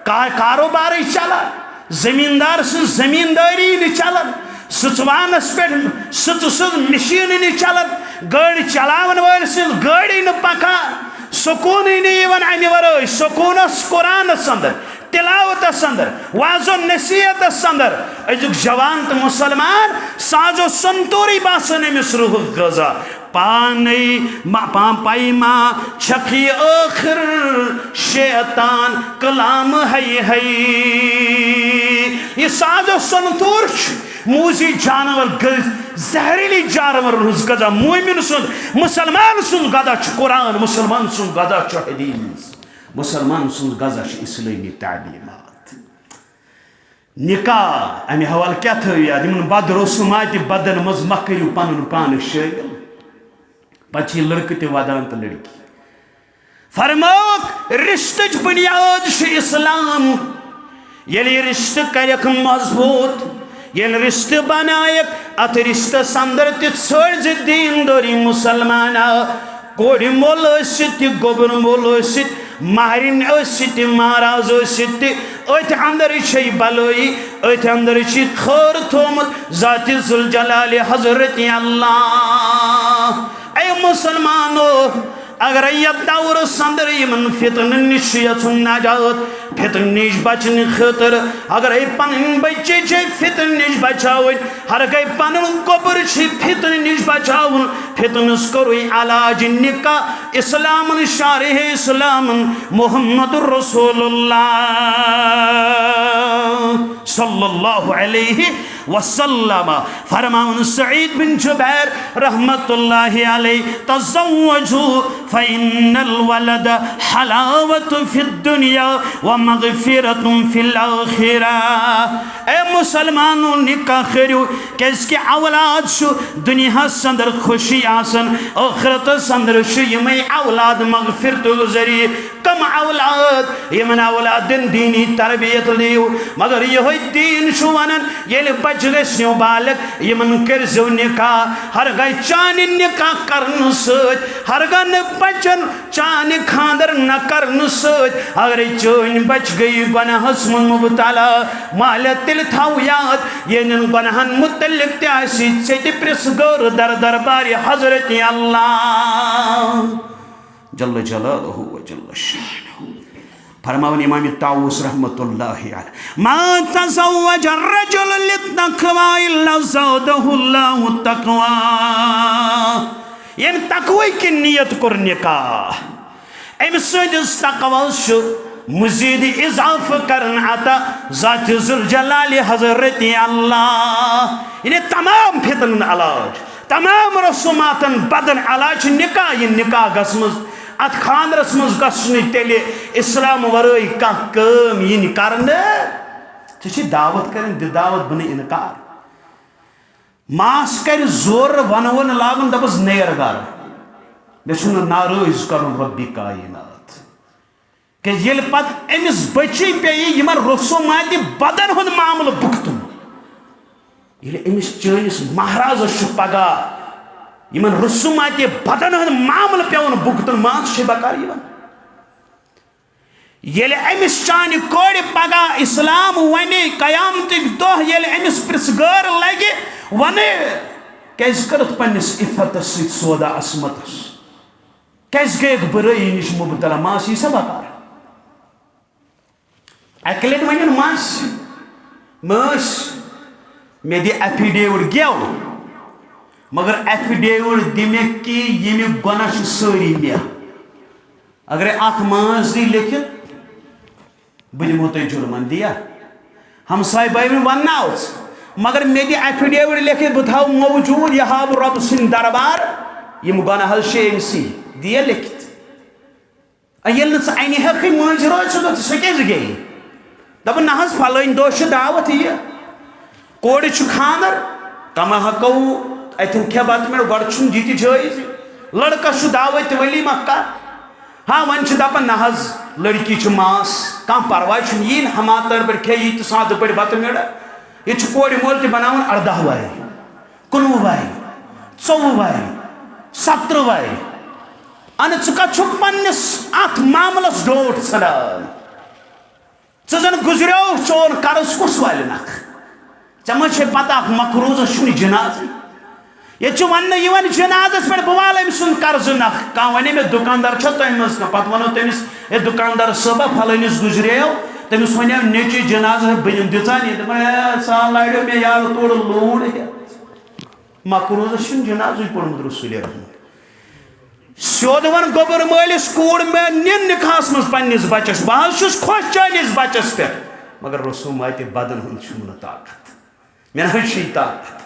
کا-، کاروبارٕے چلان، زٔمیٖندار سٕنٛز زٔمیٖندٲری نہٕ چلان، سٕژوانس پٮ۪ٹھ سٕژٕ سٕنٛز مِشیٖنٕے نہٕ چلان، گٲڑۍ چلاون وٲلۍ سٕنٛز گٲڑی نہٕ پکان، سکوٗنٕے نہٕ یِوان اَمہِ ورٲے۔ سکوٗن اوس قرآنس اندر، تلاوتس اندر، وعظ و نصیحتس اندر۔ أزیُک جوان تہٕ مسلمان ساز و سنتوٗرٕے باسان أمِس روٗحُک غذا۔ پانے ما-، پا-، پائی ما چھکھ یہ ٲخر شیطان کلام۔ ہے ہے۔ یہ ساز و سنتور چھُ موذی جانور، گ-، زہریلی جانور ہٕنٛز غذا۔ مومن سُنٛد، مسلمان سُنٛد غذا چھُ قرآن، مسلمان سُنٛد غذا چھُ حدیث، مسلمان سُنٛد غذا چھُ اسلٲمی تعلیمات۔ نکاح، امہِ حوالہٕ کیٛاہ تھٲوِو یاد؟ یِمن بد رسومات بدن منٛز مہ کٔرِو پنُن پان شٲمِل۔ پتہٕ چھِ یہِ لڑکہٕ تہِ ودان تہٕ لڑکی۔ فرمٲوکھ، رشتٕچ بنیاد چھُ اسلام۔ ییٚلہِ یہِ رشتہٕ کرٮ۪کھ مضبوط، ییٚلہِ رشتہٕ بنایکھ، اتھ رشتس اندر تہِ ژھٲنٛڈزِ دیندٲری مسلمانہ۔ کورِ مول ٲسِتھ تہِ، گوٚبُر مول ٲسِتھ، مہرِنۍ ٲسِتھ تہِ، مہراز ٲسِتھ تہِ، أتھۍ اندر چھے بلٲیی، أتھۍ اندر چھُ خٲر تھومُت ذاتِ ذوالجلالِ حضرتِ اللہ۔ اے مسلمانو، اگرے یتھ دورس اندر یِمن فتنن نِش چھُ یژھُن نجات، فتنہٕ نِش بچنہٕ خٲطرٕ، اگرے پنٕنۍ بچی چھے فتنہٕ نِش بچاوٕنۍ، ہرگے پنُن گوٚبُر چھُ فتنہٕ نِش بچاوُن، فتنس کوٚرُے علاج نکاح۔ اسلامن، شارح اسلامن محمد رسول اللہ صلی اللہ علیہ وسلم فرماوان، سعید بن جبیر رحمت اللہ علیہ، تزوجوا فإن الولد حلاوة في الدنيا ومغفرة في الآخرة۔ اے مسلمانو، نکاح کٔرِو، کیازِ کہِ اولاد چھُ دُنیاہس اندر خوشی آسان، ٲخرتس اندر چھُ یِمے اولاد مغفرتُک ذٔریعہٕ۔ کم اولاد؟ یِمن اولادن دینی تربیت دِیِو۔ مگر یِہوٚے دین چھُ ونان، ییٚلہِ بچہِ گژھِ نو بالغ، یِمن کٔرزیو نکاح۔ ہرگاہ چانہِ نکاح کرنہٕ سۭتۍ، ہرگاہ نہٕ بچن چانہِ خاندر نہ کرنہٕ سۭتۍ، اگرے چٲنۍ بچہِ گٔیہِ گۄناہس منٛز مبتلا، مالیا، تیٚلہِ تھاو یاد، یِہنٛدٮ۪ن گۄناہن متعلق تہِ آسہِ ژےٚ تہِ پرٛژھ غٲر در دربارِ حضرتِ اللہ جل جلالہ و جل شانہ۔ فرماوان امام طاووس رحمت اللہ علیہ، ما تزوج الرجل للتقوى الا زاده الله تقوى۔ ییٚمۍ تقوی کِنۍ نیت کوٚر نکاح، أمۍ سٕنٛدِس تقویٰ چھُ مزید اضافہٕ کران عطا ذاتِ ذوالجلالِ حضرتِ اللہ۔ یعنی تمام فتنن علاج، تمام رسوماتن بدن علاج چھُ نکاح۔ یہِ نکاح گژھِ منٛز، اتھ خاندرس منٛز گژھِ نہٕ تیٚلہِ اسلام ورٲے کانٛہہ کٲم یِنۍ کرنہٕ۔ ژےٚ چھِ دعوت کرٕنۍ، دِ دعوت، بہٕ نہٕ انکار۔ ماس کرِ زور، ونوُن لاگُن، دپس نیر گرٕ، مےٚ چھُنہٕ ناراض کرُن ربِ کائنات۔ کیازِ ییٚلہِ پتہٕ أمِس بچی پیٚیہِ یِمن رسوماتِ بدن ہُنٛد معاملہٕ بُگتُن، ییٚلہِ أمِس چٲنِس مہرازس چھُ پگاہ یِمن رسوماتِ بدن ہُنٛد معاملہٕ پیٚوان بُگتُن، ماس چھِ بکار یِوان۔ ییٚلہِ أمِس چانہِ کورِ پگاہ اسلام ونہِ، قیامتٕکۍ دۄہ ییٚلہِ أمِس پرژھ گٲر لگہِ، ونہِ، کیازِ کٔرٕتھ پننِس عفتس سۭتۍ سودا عصمتس؟ کیازِ گٔیَکھ بُرٲیی نِش مبتلا؟ ماس یی سا بکار۔ اکہِ لٹہِ ونن ماس، مٲسۍ، مےٚ دِ affidavit گٮ۪و، مگر affidavit دِ مےٚ کہِ ییٚمہِ گۄناہ چھِ سٲری مےٚ۔ اگرے اکھ مٲنٛز دی لیکھِتھ، بہٕ دِمو تۄہہِ جُرمن، دِیا؟ ہمساے بٲے ؤنۍ ونناو ژٕ، مگر مےٚ دِ affidavit لیکھِتھ، بہٕ تھاوٕ موجود، یہِ ہاوٕ رۄب سٕنٛدۍ دربار، یِم گۄناہ حظ چھِ أمۍ سٕے، دِیا لیکھِتھ؟ اَ، ییٚلہِ نہٕ ژٕ اَنہِ ہٮ۪کھٕے مٲنٛزِ رٲژ ژٕ دۄہ، ژٕ سۄ کیٛازِ گٔیے؟ دَپان، نہ حظ، فلٲنۍ دۄہ چھُ دعوت یہِ، کورِ چھُ خانٛدر، کما ہٮ۪کو اَتٮ۪ن کھےٚ بَتہٕ میوٚنٛڈ، گۄڈٕ چھُنہٕ یہِ تہِ جٲیزٕے۔ لڑکس چھُ دعوت تہِ ولیمہ کر۔ ہاں، وۄنۍ چھِ دَپان، نہ حظ، لڑکی چھِ ماس، کانٛہہ پرواے چھُنہٕ، یی نہٕ ہماتر پٲٹھۍ کھےٚ، یی تہِ سادٕ پٲٹھۍ بَتہٕ میوٚنٛڈ۔ ییٚتہِ چھُ کورِ مول تہِ بناوان ارداہ وَے، کُنوُہ وَے، ژوٚوُہ وَے، سترٕہ وَے۔ اَنہٕ ژٕ کَتھ چھُکھ پننِس اَتھ معاملس ڈوٹھ ژھٕنان؟ ژٕ زن گُزریو، چون قرض کُس والہِ نکھ؟ ژےٚ ما چھے پتہ اکھ مقروضس چھُنہٕ جنازٕے؟ ییٚتہِ چھُ وننہٕ یِوان جنازس پٮ۪ٹھ بہٕ والہٕ أمۍ سُنٛد قرضہٕ نکھ۔ کانٛہہ ونہِ مےٚ دُکاندار چھا تۄہہِ منٛز کانٛہہ؟ پتہٕ ونو تٔمِس، ہے دُکاندار صٲبہ، فلٲنِس گُزریو، تٔمِس ونیو نیٚچوۍ جنازس، بہٕ دِمہٕ دِژان یہِ۔ دوٚپُن، ہے ژٕ ہا لاریو مےٚ یارٕ تورٕ لوٗر ہٮ۪تھ۔ مقروضس چھُنہٕ جنازٕے پوٚرمُت رسول رحمت۔ سیوٚد وَن گوٚبُر مٲلِس، کوٗر مےٚ نِن نِکاحَس منٛز پنٛنِس بَچَس، بہٕ حظ چھُس خۄش چٲنِس بَچَس پٮ۪ٹھ، مگر رسوماتِ بدن ہُنٛد چھُم نہٕ طاقت، مےٚ نہ حظ چھُے طاقت،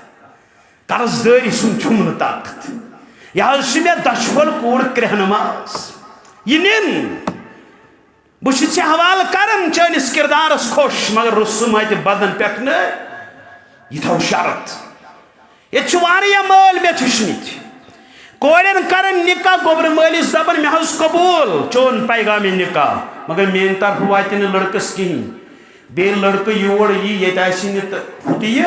قرض دٲری سُنٛد چھُم نہٕ طاقت، یہِ حظ چھِ مےٚ دَچھِ پھوٚل کوٗر کرٛٮ۪ہنہٕ ماز، یہِ نِن۔ بہٕ چھُس ژےٚ حوالہٕ کران چٲنِس کردارس خۄش، مگر رسومات بدن پٮ۪ٹھ نہٕ۔ یہِ تھاو شرط۔ ییٚتہِ چھِ واریاہ مٲلۍ مےٚ وٕچھمٕتۍ۔ کورٮ۪ن کران نکاح، گوٚبرٕ مٲلِس دپان، "مےٚ حظ قبوٗل چون پیغامِ نکاح، مگر میٛانہِ طرفہٕ واتہِ نہٕ لڑکس کِہیٖنۍ۔" بیٚیہِ لڑکہٕ یور یی، ییٚتہِ آسہِ نہٕ تہٕ ہُتہِ یہِ۔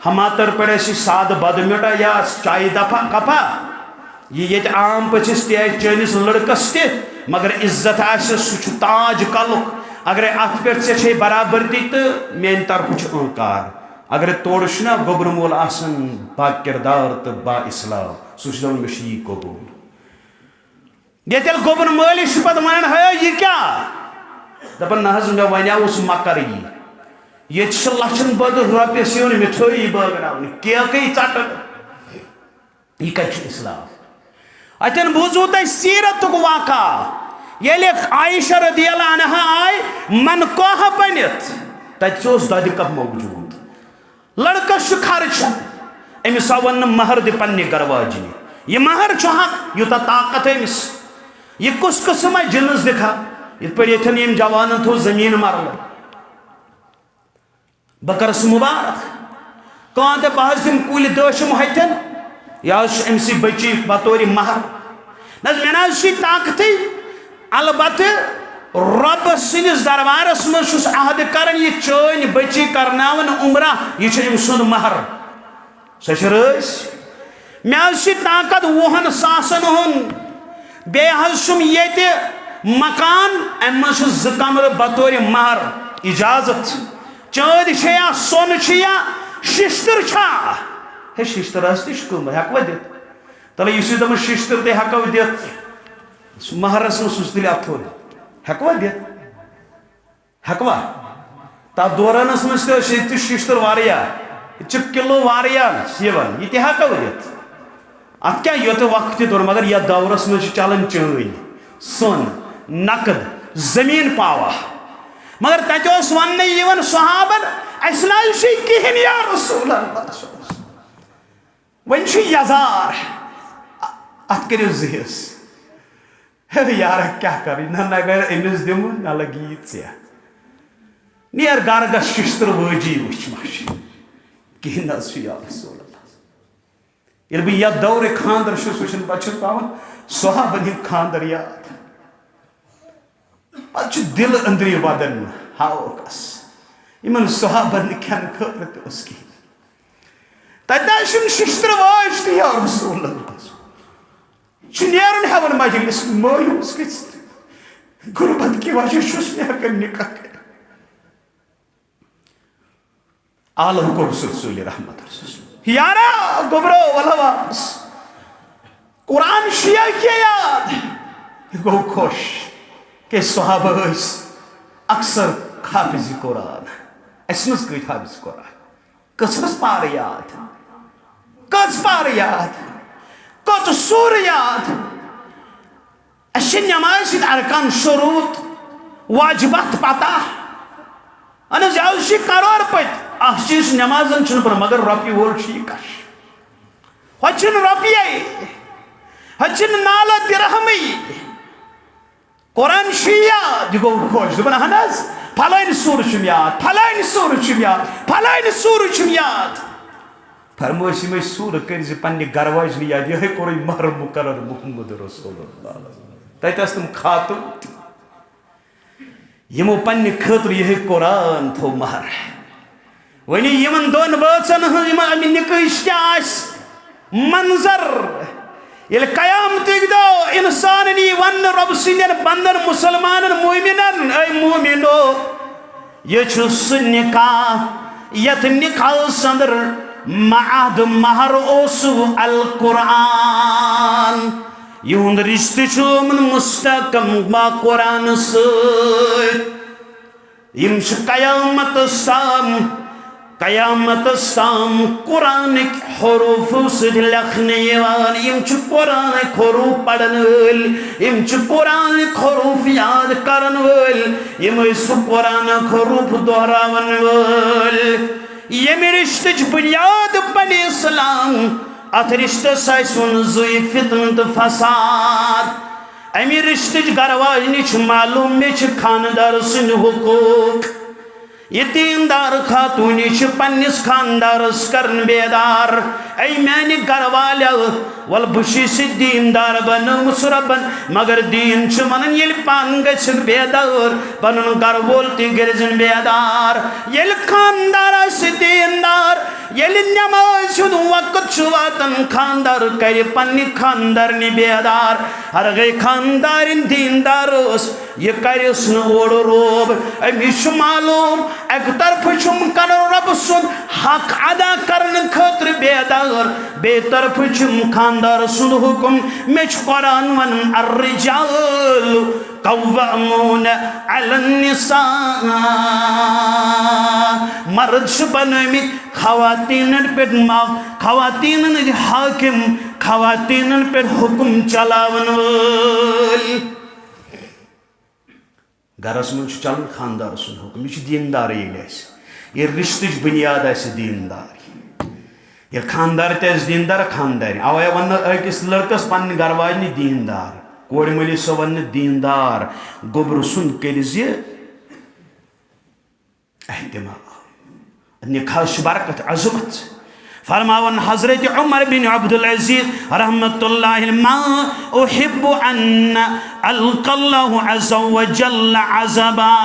ہماتر پٮ۪ٹھ آسہِ سادٕ بَتہٕ میوٚٹا یا چایہِ دپھا کپا۔ یہِ ییٚتہِ عام پٔژھِس تہِ آسہِ، چٲنِس لڑکس تہِ، مگر عزت آسہِ، سُہ چھُ تاج کلُک۔ اگرے اتھ پٮ۪ٹھ ژےٚ چھے برابردی تہٕ میٛانہِ طرفہٕ چھُ انکار۔ اگرے تورٕ چھُنہ گوٚبرٕ مول آسان با کردار تہٕ با اسلام، سُہ چھُ دپان، "مےٚ چھُ یی قبوٗل۔" ییٚتہِ ییٚلہِ گوٚبُر مٲلِس چھُ پتہٕ ونان، "ہے، یہِ کیٛاہ؟" دپان، "نہ حظ، مےٚ ونیاوُس مہ کر یی۔ ییٚتہِ چھِ لچھن بٔدٕ رۄپیس یِوان مِٹھٲیی بٲگراونہِ، کیکٕے ژٹان۔ یہِ کتہِ چھُ اسلام؟" اتٮ۪ن بوٗزوٕ تۄہہِ سیٖرتُک واقعہ۔ ییٚلہِ عائشہ رضی اللہ عنہا آے من کوہ بٔنِتھ، تتہِ اوس دۄدِ کپ موجود۔ لڑکس چھُ خرچہ، أمِس آو وننہٕ، "مہر دِ پننہِ گرٕ واجنہِ، یہِ مہر چھُ حق، یوٗتاہ طاقت أمِس۔ یہِ کُس قٕسم آسہِ جنس دِکھا، یِتھ پٲٹھۍ ییٚتھٮ۪ن ییٚمۍ جوانن تھوٚو زٔمیٖن مرلہٕ۔ بہٕ کرس مُبارک، کانٛہہ دپہِ، بہٕ حظ دِمہٕ کُلۍ دٲچھِم ہۄتٮ۪ن، یہِ حظ چھُ أمۍ سٕے بچی بطورِ مہر۔ نہ حظ، مےٚ نہ حظ چھُے طاقتٕے۔" البتہٕ رۄب سٕنٛدِس دربارس منٛز چھُس عہد کران، یہِ چٲنۍ بچی کرناوان عمرہ، یہِ چھُ أمۍ سُنٛد مہر۔ سۄ چھِ رٲضۍ۔ مےٚ حظ چھِ طاقت وُہن ساسن ہُنٛد، بیٚیہِ حظ چھُم ییٚتہِ مکان، اَمہِ منٛز چھِ زٕ کمرٕ بطورِ مہر، اجازت۔ چٲنۍ چھے یا سۄن چھِ یا ششتٕر چھا؟ ہے، ششتٕر حظ تہِ چھُ قۭمتھ، ہٮ۪کوا دِتھ؟ تَلہٕ یُس یہِ دَپان ششتٕر تہِ ہٮ۪کو دِتھ، سُہ مہرس منٛز سُہ چھُ تیٚلہِ اَتھٕ تھوٚد۔ ہٮ۪کوا دِتھ؟ ہٮ۪کوا؟ تَتھ دورانس منٛز تہِ ٲسۍ ییٚتہِ تہِ ششتٕر واریاہ، ییٚتہِ چھِ کِلوٗ واریاہ یِوان، یہِ تہِ ہٮ۪کو دِتھ۔ اَتھ کیٛاہ یوت وقت تہِ دوٚر، مگر یَتھ دورس منٛز چھِ چلان چٲنۍ، سۄن، نقد، زٔمیٖن پاوا۔ مگر تَتہِ اوس وَننہٕ یِوان صحابن، "اَسہِ نہ حظ چھُے کِہیٖنۍ یا رسول اللہ۔" وۄنۍ چھُ یزار، اتھ کٔرِو زٕ حصہٕ۔ ہے یارا، کیٛاہ کرٕ؟ نہ، نہ، اگر أمِس دِمہٕ، نہ لگہِ یہِ ژےٚ۔ نیر گرٕ، گژھ ششتٕر وٲجی وٕچھ ما چھِ۔ کِہیٖنۍ نہ حظ چھُ یا رسول اللہ۔ ییٚلہِ بہٕ یتھ دورِ خانٛدر چھُس وٕچھان، پتہٕ چھُس پاوان صحابن ہُنٛد خانٛدر یاد۔ پتہٕ چھُ دِل أنٛدری ودان، ہاوکھ۔ یِمن صحابن نہٕ کھٮ۪نہٕ خٲطرٕ تہِ اوس کِہیٖنۍ۔ تتہِ نہ حظ چھُنہٕ ششتٕر وٲج تہِ یا رسول اللہ۔ چھُ نیرُن ہٮ۪وان مجلس مایوس گٔژھِتھ۔ غربت کہِ وجہ چھُس نہٕ ہٮ۪کان نکاح کٔرِتھ۔ عالم کوٚر سُہ رسول رحمت۔ یارا گوٚبرو، وَلہٕ واپس۔ قرآن شیعہ کیٛاہ یاد؟ یہِ گوٚو خۄش کہ صحابہ ٲسۍ اکثر حافظ قرآن۔ اَسہِ منٛز کۭتۍ حافظ قرآن؟ کٔژ حظ پارٕ یاد؟ کٔژ پارٕ یاد؟ کٔژ سورٕ یاد؟ اَسہِ چھِ نٮ۪مازِ ہِنٛدۍ ارکان، شروٗط، واجبات پتہ۔ اہن حظ، یہِ حظ چھِ کرور پٔتۍ۔ اکھ چیٖز چھُ، نٮ۪مازن چھُنہٕ پَران، مگر رۄپیہِ وول چھُ یہِ کَش۔ ہۄتہِ چھُنہٕ رۄپیے، ہۄتہِ چھِنہٕ نالہٕ درہمٕے۔ قرآن چھُ یاد، یہِ گوٚو خۄش، دوٚپُن، اہن حظ، پھلٲنۍ سورٕ چھُم یاد، پھلٲنۍ سورٕ چھُم یاد، پھلٲنۍ سورٕ چھُم یاد۔ فرمٲیِس، یِمے سورٕ کٔرۍ زِ پننہِ گرٕ واجنہِ یاد، یِہوٚے کوٚرُے مہر مقرر محمد رسول اللہ۔ تتہِ ٲس تِم خاتون تہِ۔ یِمو پننہِ خٲطرٕ یِہوٚے قرآن تھوٚو مہر۔ وۄنۍ یِمن دۄن بٲژن ہٕنٛز یِمن امہِ نکاحٕچ کیٛاہ آسہِ منظر؟ ییٚلہِ قیامتٕکۍ دۄہ انسانن یی وننہٕ رۄب سٕنٛدٮ۪ن بندن، مسلمانن، مومنن، اے مومنو، یہِ چھُ سُہ نکاح، یتھ نکاح صدر معاہد مہر اوسُو القرآن۔ یِہُنٛد رشتہٕ چھُ یِمن مستحکم با قرآن سۭتۍ۔ یِم چھِ قیامتس تام، قیامتس تام قرآنٕکۍ حروفو سۭتۍ لیکھنہٕ یِوان۔ یِم چھِ قرآنٕکۍ حروف پرن وٲلۍ، یِم چھِ قرآنٕکۍ حروف یاد کرن وٲلۍ، یِم ٲسۍ سُہ قرآنُک حروف دہراون وٲلۍ۔ ییٚمہِ رشتٕچ بنیاد بنہِ اسلام، اتھ رشتس آسہِ وُنہِ زُوِ فتنہٕ تہٕ فساد۔ امی رشتٕچ گرٕ واجنہِ چھُ معلوم، مےٚ چھِ خانٛدار سٕنٛدۍ حقوٗق۔ یہِ دیٖندار خاتوٗنہِ چھِ پننِس خانٛدارس کران بیدار، اے میانہِ گرٕ والیو، ول بہٕ چھُے سُہ دیٖندار بنٲومٕژ رۄبن، مگر دیٖن چھُ ونان ییٚلہِ پانہٕ گژھکھ بیدار، پنُن گرٕ وول تہِ گٔرزِن بیدار۔ ییٚلہِ خانٛدار آسہِ دیٖندار، ییٚلہِ نمازِ ہُنٛد وقت چھُ واتان، خانٛدار کرِ پننہِ خانٛدارنہِ بیدار۔ ہرگاہ خانٛدارِنۍ دیٖندار ٲس، یہِ کرٮ۪س نہٕ اورٕ روب۔ أمِس چھُ معلوم، اَکہِ طرفہٕ چھُم کرُن رۄبہٕ سُنٛد حق ادا کرنہٕ خٲطرٕ بیدار، بیٚیہِ طرفہٕ چھُم خانٛدار سُنٛد حُکم۔ مےٚ چھُ قرآن ونان، الرجال قوامون علی النساء۔ مرد چھِ بنٲومٕتۍ خواتیٖنن پٮ۪ٹھ ما-، خواتیٖنن ہٕنٛدۍ حاکم، خواتیٖنن پٮ۪ٹھ حُکم چلاون وٲلۍ۔ گرس منٛز چھُ چلان خانٛدار سُنٛد حُکم، یہِ چھُ دیٖندار ییٚلہِ آسہِ، ییٚلہِ رِشتٕچ بُنیاد آسہِ دیٖندار۔ ییٚلہِ خانٛدار تہِ آسہِ دیٖندار، خانٛدارِ۔ اوے وننہٕ أکِس لڑکس پننہِ گرٕ واجنہِ دیٖندار، کورِ مٲلِس سۄ وننہٕ دیٖندار، گوٚبرٕ سُنٛد کٔرۍ زِ اہتمام۔ نکاح چھُ برکت، عظمت۔ فرماوان حضرت عمر بن عبدالعزیز رحمت اللہ علیہ، ما احب ان القى الله عز وجل عذابا۔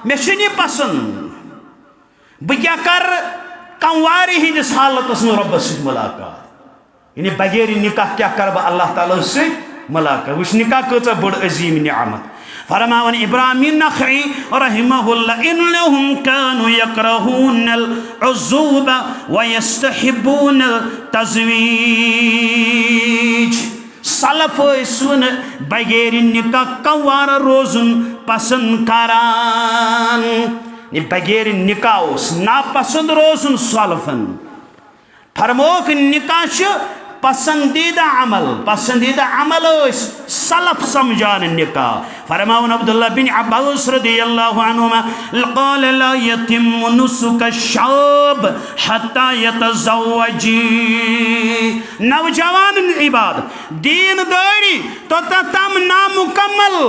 مےٚ چھُنہٕ یہِ پسند، بہٕ کیٛاہ کرٕ کموارِ ہٕنٛدِس حالتس منٛز رۄبس سۭتۍ ملاقات۔ یعنی بغیر نکاح کیٛاہ کرٕ بہٕ اللہ تعالیٰ ہس سۭتۍ ملاقات؟ وٕچھ نکاح کۭژاہ بٔڑ عظیٖم نعمت۔ فرماوان ابراہیم نخعی رحمہ اللہ، انہم کانوا یکرہون العزوبہ ویستحبون التزویج۔ سلف ٲسۍ نہٕ بغیر نکاح کموارہ روزُن پسند کران۔ یہِ بغیر نکاح اوس ناپسند روزُن سلفن۔ فرمووُکھ، نکاح چھُ پسندیدہ عمل، پسندیدہ عمل ٲسۍ سلف سمجھان نکاح۔ فرماوُن عبداللہ بن عباس رضی اللہ عنہما قال، لا يتم نسك الشاب حتى يتزوج۔ نوجوانن عباد، دین دٲری توٚتام نامکمل،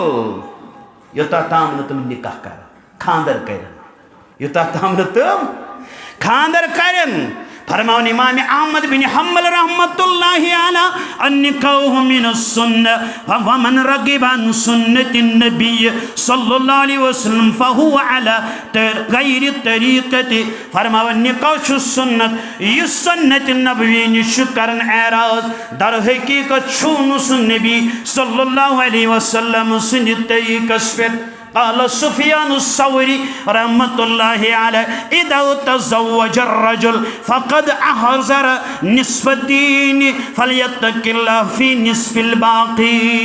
یوٚتام نہٕ تِم نکاح کرن۔ خانٛدر کرن۔ یوٚتام تام نہٕ تِم خانٛدر کرن۔ فرماوان امام احمد بن حنبل رحمت اللہ علیہ، النکاح من السنہ، فمن رغب عن سنت النبی صلی اللہ علیہ وسلم فهو علی غیر طریقتی۔ فرماوان نکاح چھُ سنت، یُس سنت نبوی نِش چھُ کران اعراض، در حقیقت چھُ نہٕ سُہ نبی صلی اللہ علیہ وسلم سٕنٛدِ طریقس پٮ۪ٹھ۔ قال سفیان الثوری رحمت اللہ علیہ، اذا تزوج الرجل فقد احضر نصف الدین فلیتق اللہ فی نصف الباقی۔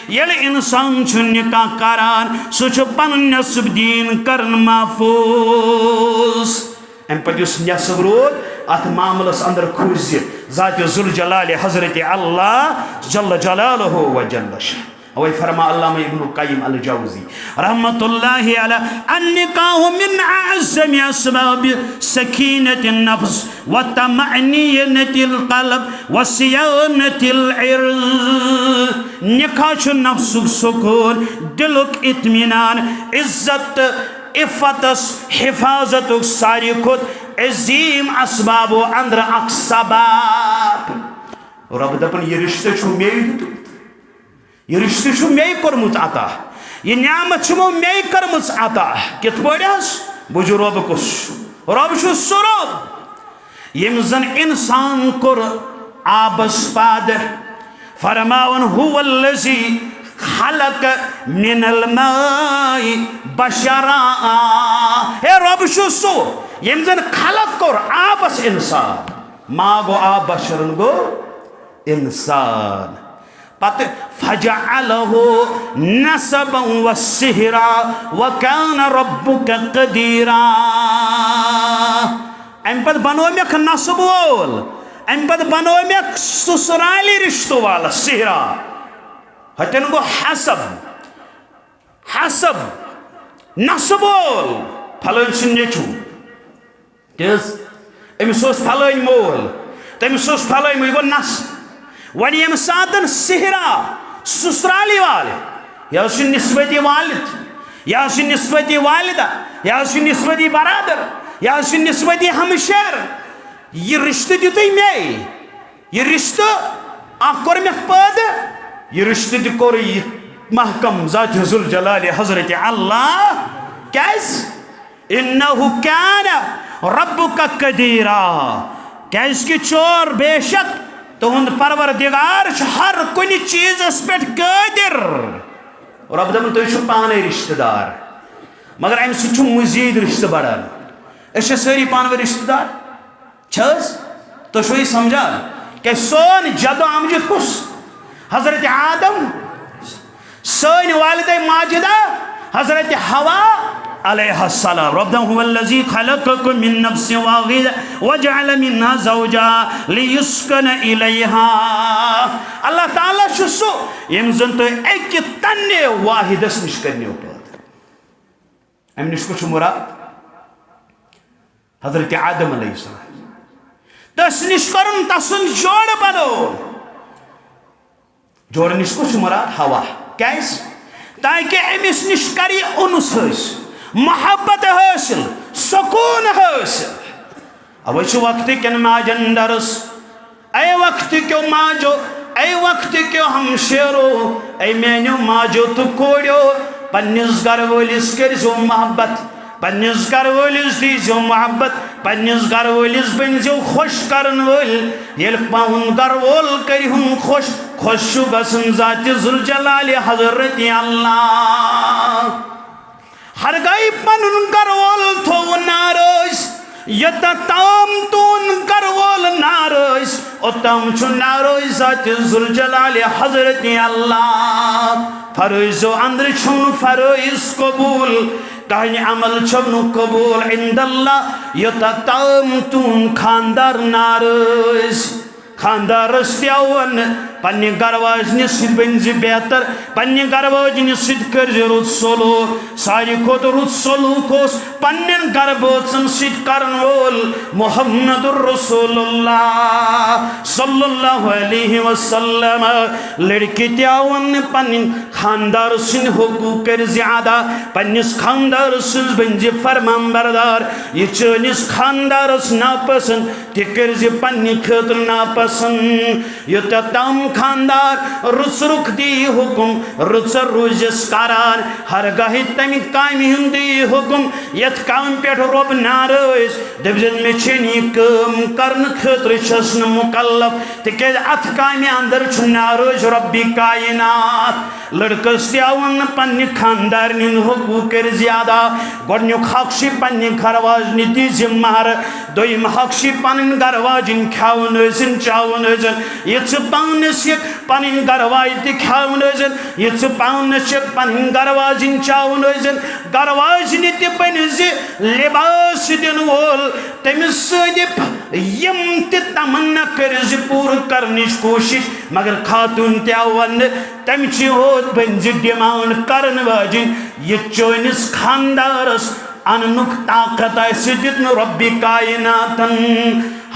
ییٚلہِ انسان چھُ نکاح کران، سُہ چھُ پنُن نصف دین کران محفوظ۔ امہِ پتہٕ یُس نصف روٗد، اتھ معاملس اندر کھوٗژِ ذات ذوالجلال حضرت اللہ جل جلالہ و جل شانہ۔ اوے فرما علامہ ابن قیم الجوزی رحمت اللہ علیہ، النکاح من اعظم اسباب سکینت النفس و طمأنینت القلب و صیانت العرض۔ نکاح چھُ نفسُک سکون، دلُک اطمینان، عزت تہٕ عفتس حفاظتُک ساروی کھۄتہٕ عظیم اسبابو اندرٕ اکھ سبب۔ رۄب دپان، یہِ رشتہٕ چھُ مے دیُتمُت۔ یہِ رشتہٕ چھُ مے کوٚرمُت عطا۔ یہِ نعمت چھُمو مے کٔرمٕژ عطا۔ کِتھ پٲٹھۍ حظ؟ بوٗزِو رۄب کُس چھُ۔ رۄب چھُ سُہ رۄب، ییٚمۍ زن انسان کوٚر آبس پادٕ۔ فرماوان، هو الذی خلق من الماء بشرا۔ ہے رۄب چھُ سُہ، ییٚمۍ زن خلق کوٚر آبس انسان۔ ما گوٚو آب، بشرن گوٚو انسان۔ پتہٕ فجعلہ نسبا و سحرا و کان ربک قدیرا۔ امہِ پتہٕ بنوومکھ نسب وول، امہِ پتہٕ بنوومکھ سسرالی رشتہٕ والا سحرا۔ ہتٮ۪ن گوٚو حسب، حسب، نسب وول، پھلٲنۍ سُنٛد نیٚچوٗ۔ کیٛاہ حظ؟ أمِس اوس پھلٲنۍ مول، تٔمِس اوس پھلٲنۍ مول، یہِ گوٚو نسب۔ وۄنۍ ییٚمہِ ساتَن صہرا، سسرالی والہِ، یہِ حظ چھُ نسبتی والد، یہِ حظ چھُ نسبتی والدہ، یہِ حظ چھُ نسبتی برادر، یہِ حظ چھُ نسبتی ہمشیر۔ یہِ رشتہٕ دیُتُے مے، یہِ رشتہٕ اکھ کوٚر مےٚ پٲدٕ، یہِ رشتہٕ تہِ کوٚر یہِ محکم ذات ذوالجلال حضرت اللہ۔ کیازِ؟ انہ کان ربک قدیرا، کیازِ کہ چور، بے شک تہند پروردگار چھُ ہر کُنہِ چیزس پٮ۪ٹھ قٲدر۔ رب دپان، تُہۍ چھِو پانے رشتہٕ دار، مگر امہِ سۭتۍ چھُ مزید رشتہٕ بڑان۔ أسۍ چھِ سٲری پانہٕ ؤنۍ رشتہٕ دار۔ چھِ حظ؟ تُہۍ چھِو یہِ سمجھان؟ کیٛازِ سون جد و امجد کُس؟ حضرت آدم، سٲنۍ والدہ ماجدہ، حضرت حوا علیہ السلام۔ رب دپان، هو الذي خلقكم من نفس واحدة وجعل منها زوجها ليسكن إليها۔ اللہ تعالیٰ چھُ سُہ، ییٚمۍ زن تُہۍ اکہِ تنہِ واحدس نِش کٔرنو پٲدٕ۔ امہِ نِش کُس چھُ مراد؟ حضرت آدم علیہ السلام۔ تس نِش کرُن، تسُنٛد جوڑٕ بنوو۔ جوڑٕ نِش کُس چھُ مراد؟ حوا۔ کیازِ؟ تاکہ أمِس نِش کر یہِ اُنس حٲصِل، محبت حٲصِل، سکوٗن حٲصِل۔ اوے چھُ وقتہٕ کٮ۪ن ماجن درس۔ اے وقت کیو ماجو، اے وقت کیو ہمشیرو، اے میانیو ماجو تہٕ کوڑیو، پننِس گرٕ وٲلِس کٔرزیو محبت، پننِس گرٕ وٲلِس دیٖزیو محبت، پننِس گرٕ وٲلِس بٔنزیو خۄش کرن وٲلۍ۔ ییٚلہِ پنُن گرٕ وول کرِہُن خۄش، خۄش چھُ گژھُن ذاتِ ذوالجلالِ حضرت اللہ۔ ہرگاہے پنُن گرٕ وول تھوو ناراض، یوٚتام تُہُنٛد گرٕ وول ناراض، اوٚتام چھُ ناراض ذاتِ ذوالجلالِ حضرت اللہ۔ فرٲیضو اندرٕ چھُنہٕ فرٲیض قبول، کانٛہہ عمل چھُنہٕ قبول عند اللہ، یوٚتام تُہُنٛد خاندار ناراض۔ خاندارس تہِ آو وننہٕ، پننہِ گرٕ واجنہِ سۭتۍ بٔنۍ زِ بہتر، پننہِ گرٕ واجنہِ سۭتۍ کٔرۍ زِ رُت سلوک۔ ساروی کھۄتہٕ رُت سلوک اوس پننٮ۪ن گرٕ بٲژن سۭتۍ کرن وول محمد رسول اللہ صلی اللہ علیہ وسلم۔ لڑکہِ تہِ آو وننہٕ، پننہِ خاندار سٕنٛدۍ حقوق کٔرۍ زِ ادا، پننِس خاندار سٕنٛز بٔنۍ زِ فرمان بردار۔ یہِ چٲنِس خاندارس ناپسند تہِ کٔرۍ زِ پننہِ خٲطرٕ ناپسند۔ یوٚتتھ تام خاندار رٕژ رُخ دی حُکُم، رٕژ روٗزِس کران۔ ہرگاہہِ تمہِ کامہِ ہُنٛد دی حُکُم، یتھ کامہِ پٮ۪ٹھ رۄب ناراض۔ دٔپۍ زٮ۪س، مےٚ چھَنہٕ یہِ کٲم کرنہٕ خٲطرٕ چھَس نہٕ مُکلف، تِکیازِ اتھ کامہِ اندر چھُ ناراض رۄبِ کائنات۔ لڑکس تہِ آو وننہٕ، پننہِ خاندارنہِ ہُنٛد حقوق کٔرۍ زِ ادا۔ گۄڈنیُک حق چھُ پننہِ گرٕ واجنہِ دی زِ مہر۔ دوٚیِم حق چھُ پنٕنۍ گرٕ واجِنۍ کھیاوُن ٲسِن، چاوُن ٲسِن۔ یہِ ژٕ پانس چھکھ پنٕنۍ گرٕ واجِنۍ تہِ کھیاوُن ٲسِن، یہِ ژٕ پانس چھکھ پنٕنۍ گرٕ واجِنۍ چاوُن ٲسِن۔ گرٕ واجنہِ تہِ بٔنۍ زِ لباس دِنہٕ وول، تٔمِس سۭتۍ یِم تہِ تمنا کٔرۍ زِ پوٗرٕ کرنٕچ کوٗشش۔ مگر خاتوٗن تہِ آو وننہٕ، تمہِ چہِ ہوت بٔنۍ زِ ڈیمانڈ کرن واجِنۍ۔ یہِ چٲنِس خاندارس اننُک طاقت آسہِ دیُتمُت رۄبِ کائناتن۔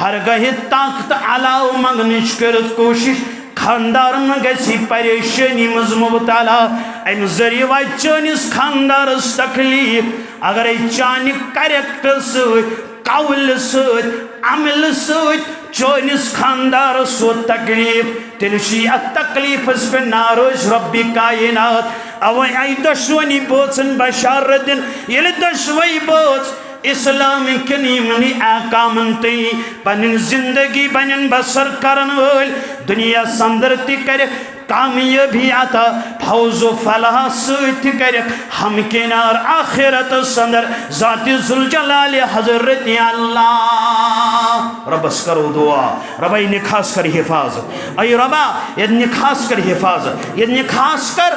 ہرگاہہِ طاقت علاوٕ منگنٕچ کٔرِتھ کوٗشش، خاندار مہ گژھِ پریشٲنی منٛز مبتلا۔ امہِ ذٔریعہٕ واتہِ چٲنِس خاندارس تکلیف۔ اگرے چانہِ کریکٹر سۭتۍ، قولہٕ سۭتۍ، عملہٕ سۭتۍ چٲنِس خاندارس ووت تکلیف، تیٚلہِ چھُ یہِ اتھ تکلیفس پٮ۪ٹھ ناراض رۄبِ کائنات۔ اوے آیہِ دۄشوٕنی بٲژن بشارت دِنہٕ، ییٚلہِ دۄشوے بٲژ اسلام کٮ۪ن یِمنٕے احکامن تہٕ پنٕنۍ زندگی بنن بسر کرن وٲلۍ، دُنیاہس اندر تہِ کرٮ۪کھ کامیٲبی عطا، فوز و فلاح سۭتۍ تہِ کرٮ۪کھ ہمکنار آخرتس اندر ذاتِ ذوالجلالِ حضرت اللہ۔ رۄبس کرو دعا، رۄبا، یہِ نکاحس کر حفاظت۔ اے رۄبا، یتھ نکاحس کر حفاظت، یتھ نکاحس کر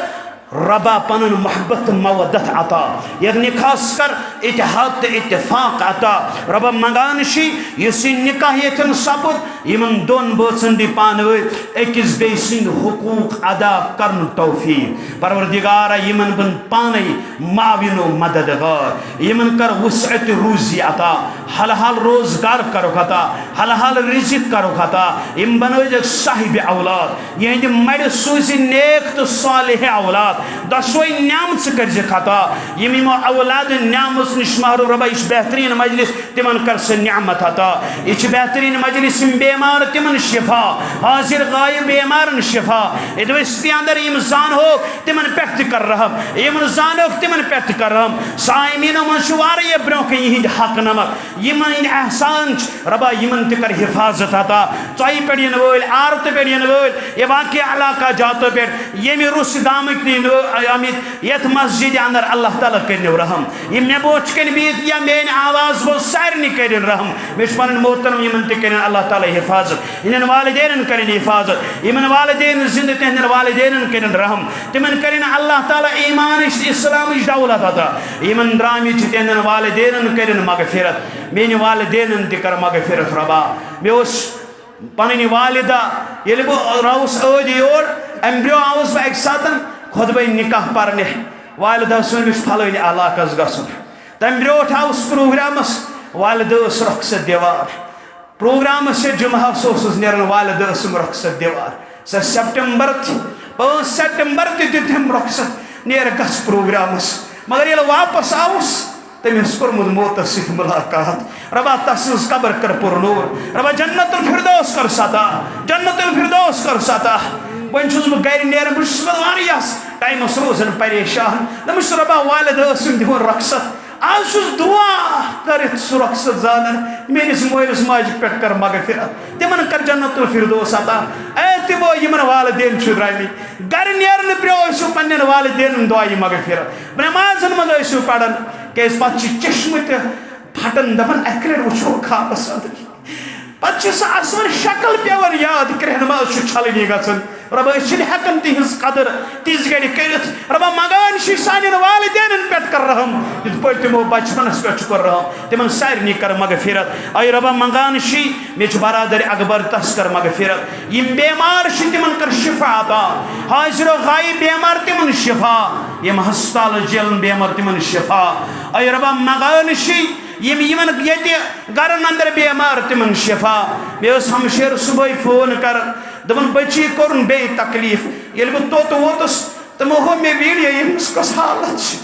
رۄبا پنُن محبت تہٕ مودت عطا۔ یتھ نکاحس کر اتحاد تہٕ اتفاق عطا۔ رۄبا منگان چھِ، یُس یہِ نکاح ییٚتٮ۪ن سپُد، یِمن دۄن بٲژن دِ پانہٕ ؤنۍ أکِس بیٚیہِ سٕنٛدۍ حقوٗق ادا کرنُک توفیٖق۔ پروردگارا، یِمن بن پانے معاون و مددگار، یِمن کر وسعت روزی عطا، حلال روزگار کرُکھ عطا، حلال رزق کرُکھ عطا، یِم بنٲوِکھ صاحب اولاد، یِہنٛدِ مَرِ سوٗزِ نیک تہٕ صالح اولاد، دۄشوے نعمژٕ کٔرزِکھ عطا۔ یِم یِمو اولاد نعمژ نِش محروم، رۄبا، یہِ چھُ بہتریٖن مجلس، تِمن کر سۄ نعمت عطا۔ یہِ چھِ بہتریٖن مجلس، یِم بیمار تِمن شفا، حاضر غایب بیمارن شفا۔ ییٚتہِ وستی اندر یِم زانہوکھ تِمن پٮ۪ٹھ تہِ کر رحم، یِم نہٕ زانہوکھ تِمن پٮ۪ٹھ تہِ کر رحم۔ صائمینو منٛز چھُ واریاہ برونٛہہ کَنہِ یِہنٛدۍ حق نمبر، یِمن ہٕنٛدۍ احسان چھِ، رۄبا، یِمن تہِ کر حفاظت عطا۔ ژۄیہِ پٮ۪ٹھ یِنہٕ وٲلۍ، آرتہٕ پٮ۪ٹھ یِنہٕ وٲلۍ، یا باقٕے علاقہ جاتو پٮ۪ٹھ ییٚمہِ روٚس گامٕکۍ تہِ یِنہٕ وٲلۍ آمٕتۍ، یتھ مسجد اندر اللہ تعالیٰ کٔرِنو رحم۔ یِم مےٚ برونٛٹھ کنہِ بِہِتھ یا میٲنۍ آواز بوز، سارنٕے کٔرِن رحم۔ مےٚ چھُ پنٕنۍ محترم، یِمن تہِ کٔرِن اللہ تعالیٰ حفاظت، یِہنٛدٮ۪ن والدینن کٔرِن حفاظت، یِمن والدین زندٕ تِہنٛدٮ۪ن والدینن کٔرِن رحم، تِمن کٔرِن اللہ تعالیٰ ایمانٕچ تہٕ اسلامٕچ دولت عطا۔ یِمن درٛامٕتۍ چھِ تِہنٛدٮ۪ن والدینن کٔرِن مغفرت، میٲنۍ والدینن تہِ کر مغفرت رۄبا۔ مےٚ اوس پنٕنۍ والدہ، ییٚلہِ بہٕ راوُس ٲدۍ یور، امہِ برٛونٛہہ آوُس بہٕ اکہِ ساتن خطبہ نکاح پرنہِ، والدہ ٲس وَنان، مےٚ چھُ پھلٲنۍ علاقس گژھُن۔ تمہِ برٛونٛٹھ آوُس پروگرامس، والدہ ٲس رۄخصت دِوان۔ پروگرامس چھےٚ جمعہ، سُہ اوسُس نیران، والدہ ٲسٕم رۄخصت دِوان۔ سۄ سپٹمبر تہِ، پانٛژھ سپٹمبر تہِ دیُت تٔمۍ رۄخصت، نیر گژھ پروگرامس۔ مگر ییٚلہِ واپس آوُس، تٔمۍ اوس کوٚرمُت موتس سۭتۍ ملاقات۔ رۄبا، تسٕنٛز قبر کر پُر نوٗر۔ رۄبا، جنت الفردوس کر عطا، جنت الفردوس کر عطا۔ وۄنۍ چھُس بہٕ گرِ نیران، بہٕ چھُس وَنان، واریاہس ٹایمس روزان پریشان۔ دَپان چھُس، رۄبا، والدہ ٲسٕم دِوان رۄخصت، آز چھُس دُعا کٔرِتھ سُہ رۄخصت زانان، میٲنِس مٲلِس ماجہِ پٮ۪ٹھ کر مغفرت، تِمن کر جنت الفردوس عطا۔ اے تِمو یِمن والدین چھِ درٛامٕتۍ، گرِ نیرنہٕ برٛونٛہہ ٲسِو پننٮ۪ن والدینن دُعایہِ مغفرت، نمازن منٛز ٲسِو پران، کیازِ پتہٕ چھِ چشمہٕ تہِ پھٹان، دپان، اکہِ لٹہِ وٕچھو خوابس اندر۔ پتہٕ چھِ سۄ آسان شکل پٮ۪وان یاد، کرٛہنہِ منٛز چھُ چھلنی گژھان۔ رۄبا، أسۍ چھِنہٕ ہٮ۪کان تِہنٛز قدر تِژھ گرِ کٔرِتھ۔ رۄبا، منگان چھِ سانٮ۪ن والدینن پٮ۪ٹھ کر رحم، یِتھ پٲٹھۍ تِمو بچپنس پٮ۪ٹھ چھُ کوٚر رحم، تِمن سارنٕے کر مغفرت۔ اے رۄبا، منگان چھِ، مےٚ چھُ برادر اکبر، تس کر مغفرت۔ یِم بیمار چھِ، تِمن کر شفا عطا۔ حاضر و غائب بیمار، تِمن شفا۔ یِم ہسپتال جیلن بیمار، تِمن شفا۔ اے رۄبا، منگان چھِ، یِم یِمن ییٚتہِ گرن اندر بیمار، تِمن شفا۔ مےٚ ٲس ہمشیر صبحٲے فون کران، دوٚپُن، بچی کوٚرُن بیٚیہِ تکلیف۔ ییٚلہِ بہٕ توٚت ووتُس، تِمو ہوو مےٚ ویڈیو، ییٚمِس کۄس حالت چھِ۔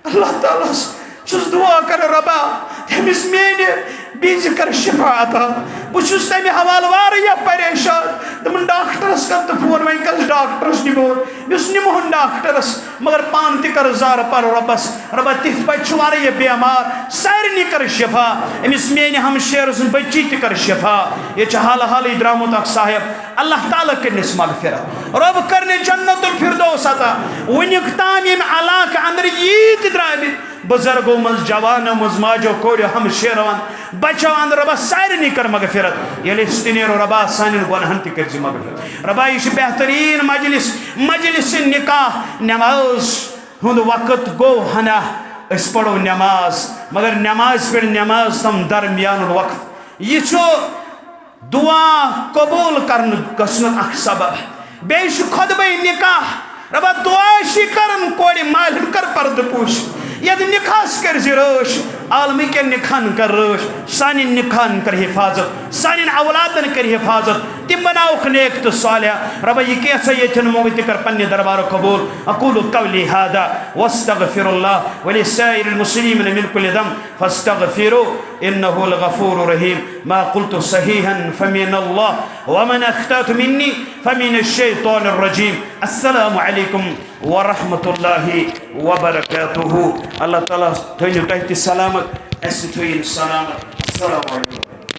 اللہ تعالیٰ ہس چھُس دُعا کران، رۄبا، تٔمِس میانہِ بیٚنزِ کر شفا عطا۔ بہٕ چھُس تمہِ حوالہٕ واریاہ پریشان۔ دوٚپُن، ڈاکٹرس کر تہٕ فون، وۄنۍ کس ڈاکٹرس نِمو؟ مےٚ اوس نِمہون ڈاکٹرس، مگر پانہٕ تہِ کر زارٕ پَر رۄبس۔ رۄبا، تِتھۍ پٲٹھۍ چھُ واریاہ بیمار، سارنٕے کر شفا۔ أمِس میانہِ ہمشیرٕ سٕنٛز بچی تہِ کر شفا۔ ییٚتہِ چھُ حالہٕ حالٕے درٛامُت اکھ صاحب، اللہ تعالیٰ کٔرنَس مغفرت، رۄب کٔرنہِ جنت الفردوس عطا۔ وٕنیُک تام ییٚمہِ علاقہٕ اندر ییٖتۍ درٛامٕتۍ، بزرگو منٛز، جوانو منٛز، ماجو کوریو، ہمشیرو اند، بچو اند، رۄبا سارنٕے کر مغفرت۔ ییٚلہِ أسۍ تہِ نیرو، رۄبا سانٮ۪ن گۄنہن تہِ کٔرۍ زِ مغفرت۔ رۄبا، یہِ چھِ بہتریٖن مجلس، مجلس نکاح، نماز ہُنٛد وقت گوٚو ہنا، أسۍ پرو نماز، مگر نماز پٮ۪ٹھ نماز تام درمیانُک وقت، یہِ چھُ دُعا قبوٗل کرنہٕ گژھنُک اکھ سبب۔ بیٚیہِ چھُ خطبہ نکاح، رۄبا دُعا چھِ کران کورِ مالہِ ہُنٛد کر پردٕ پوش، یتھ نکاحس کٔرۍ زِ رٲچھ، عالمہٕ کٮ۪ن نکاحن کر رٲچھ، سانٮ۪ن نکاحن کر حفاظت، سانٮ۪ن اولادن کر حفاظت، تِم بناوکھ نیک تہٕ صالح۔ رۄبا، یہِ کینٛژھا ییٚتٮ۪ن مۄنٛگُن، تہِ کر پننہِ دربارُک قبوٗل۔ اقول قولی هذا واستغفر الله ولسائر المسلمين من كل ذنب فاستغفروه إنه الغفور الرحيم. ما قلت صحيحا فمن الله ومن أخطأت مني فمن الشيطان الرجيم. السلام عليكم ورحمة الله وبركاته. اللہ تعالیٰ تھٲینو تۄہہِ تہِ سلامت، اَسہِ تہِ تھٲیِن سلامت۔ السلام عليكم.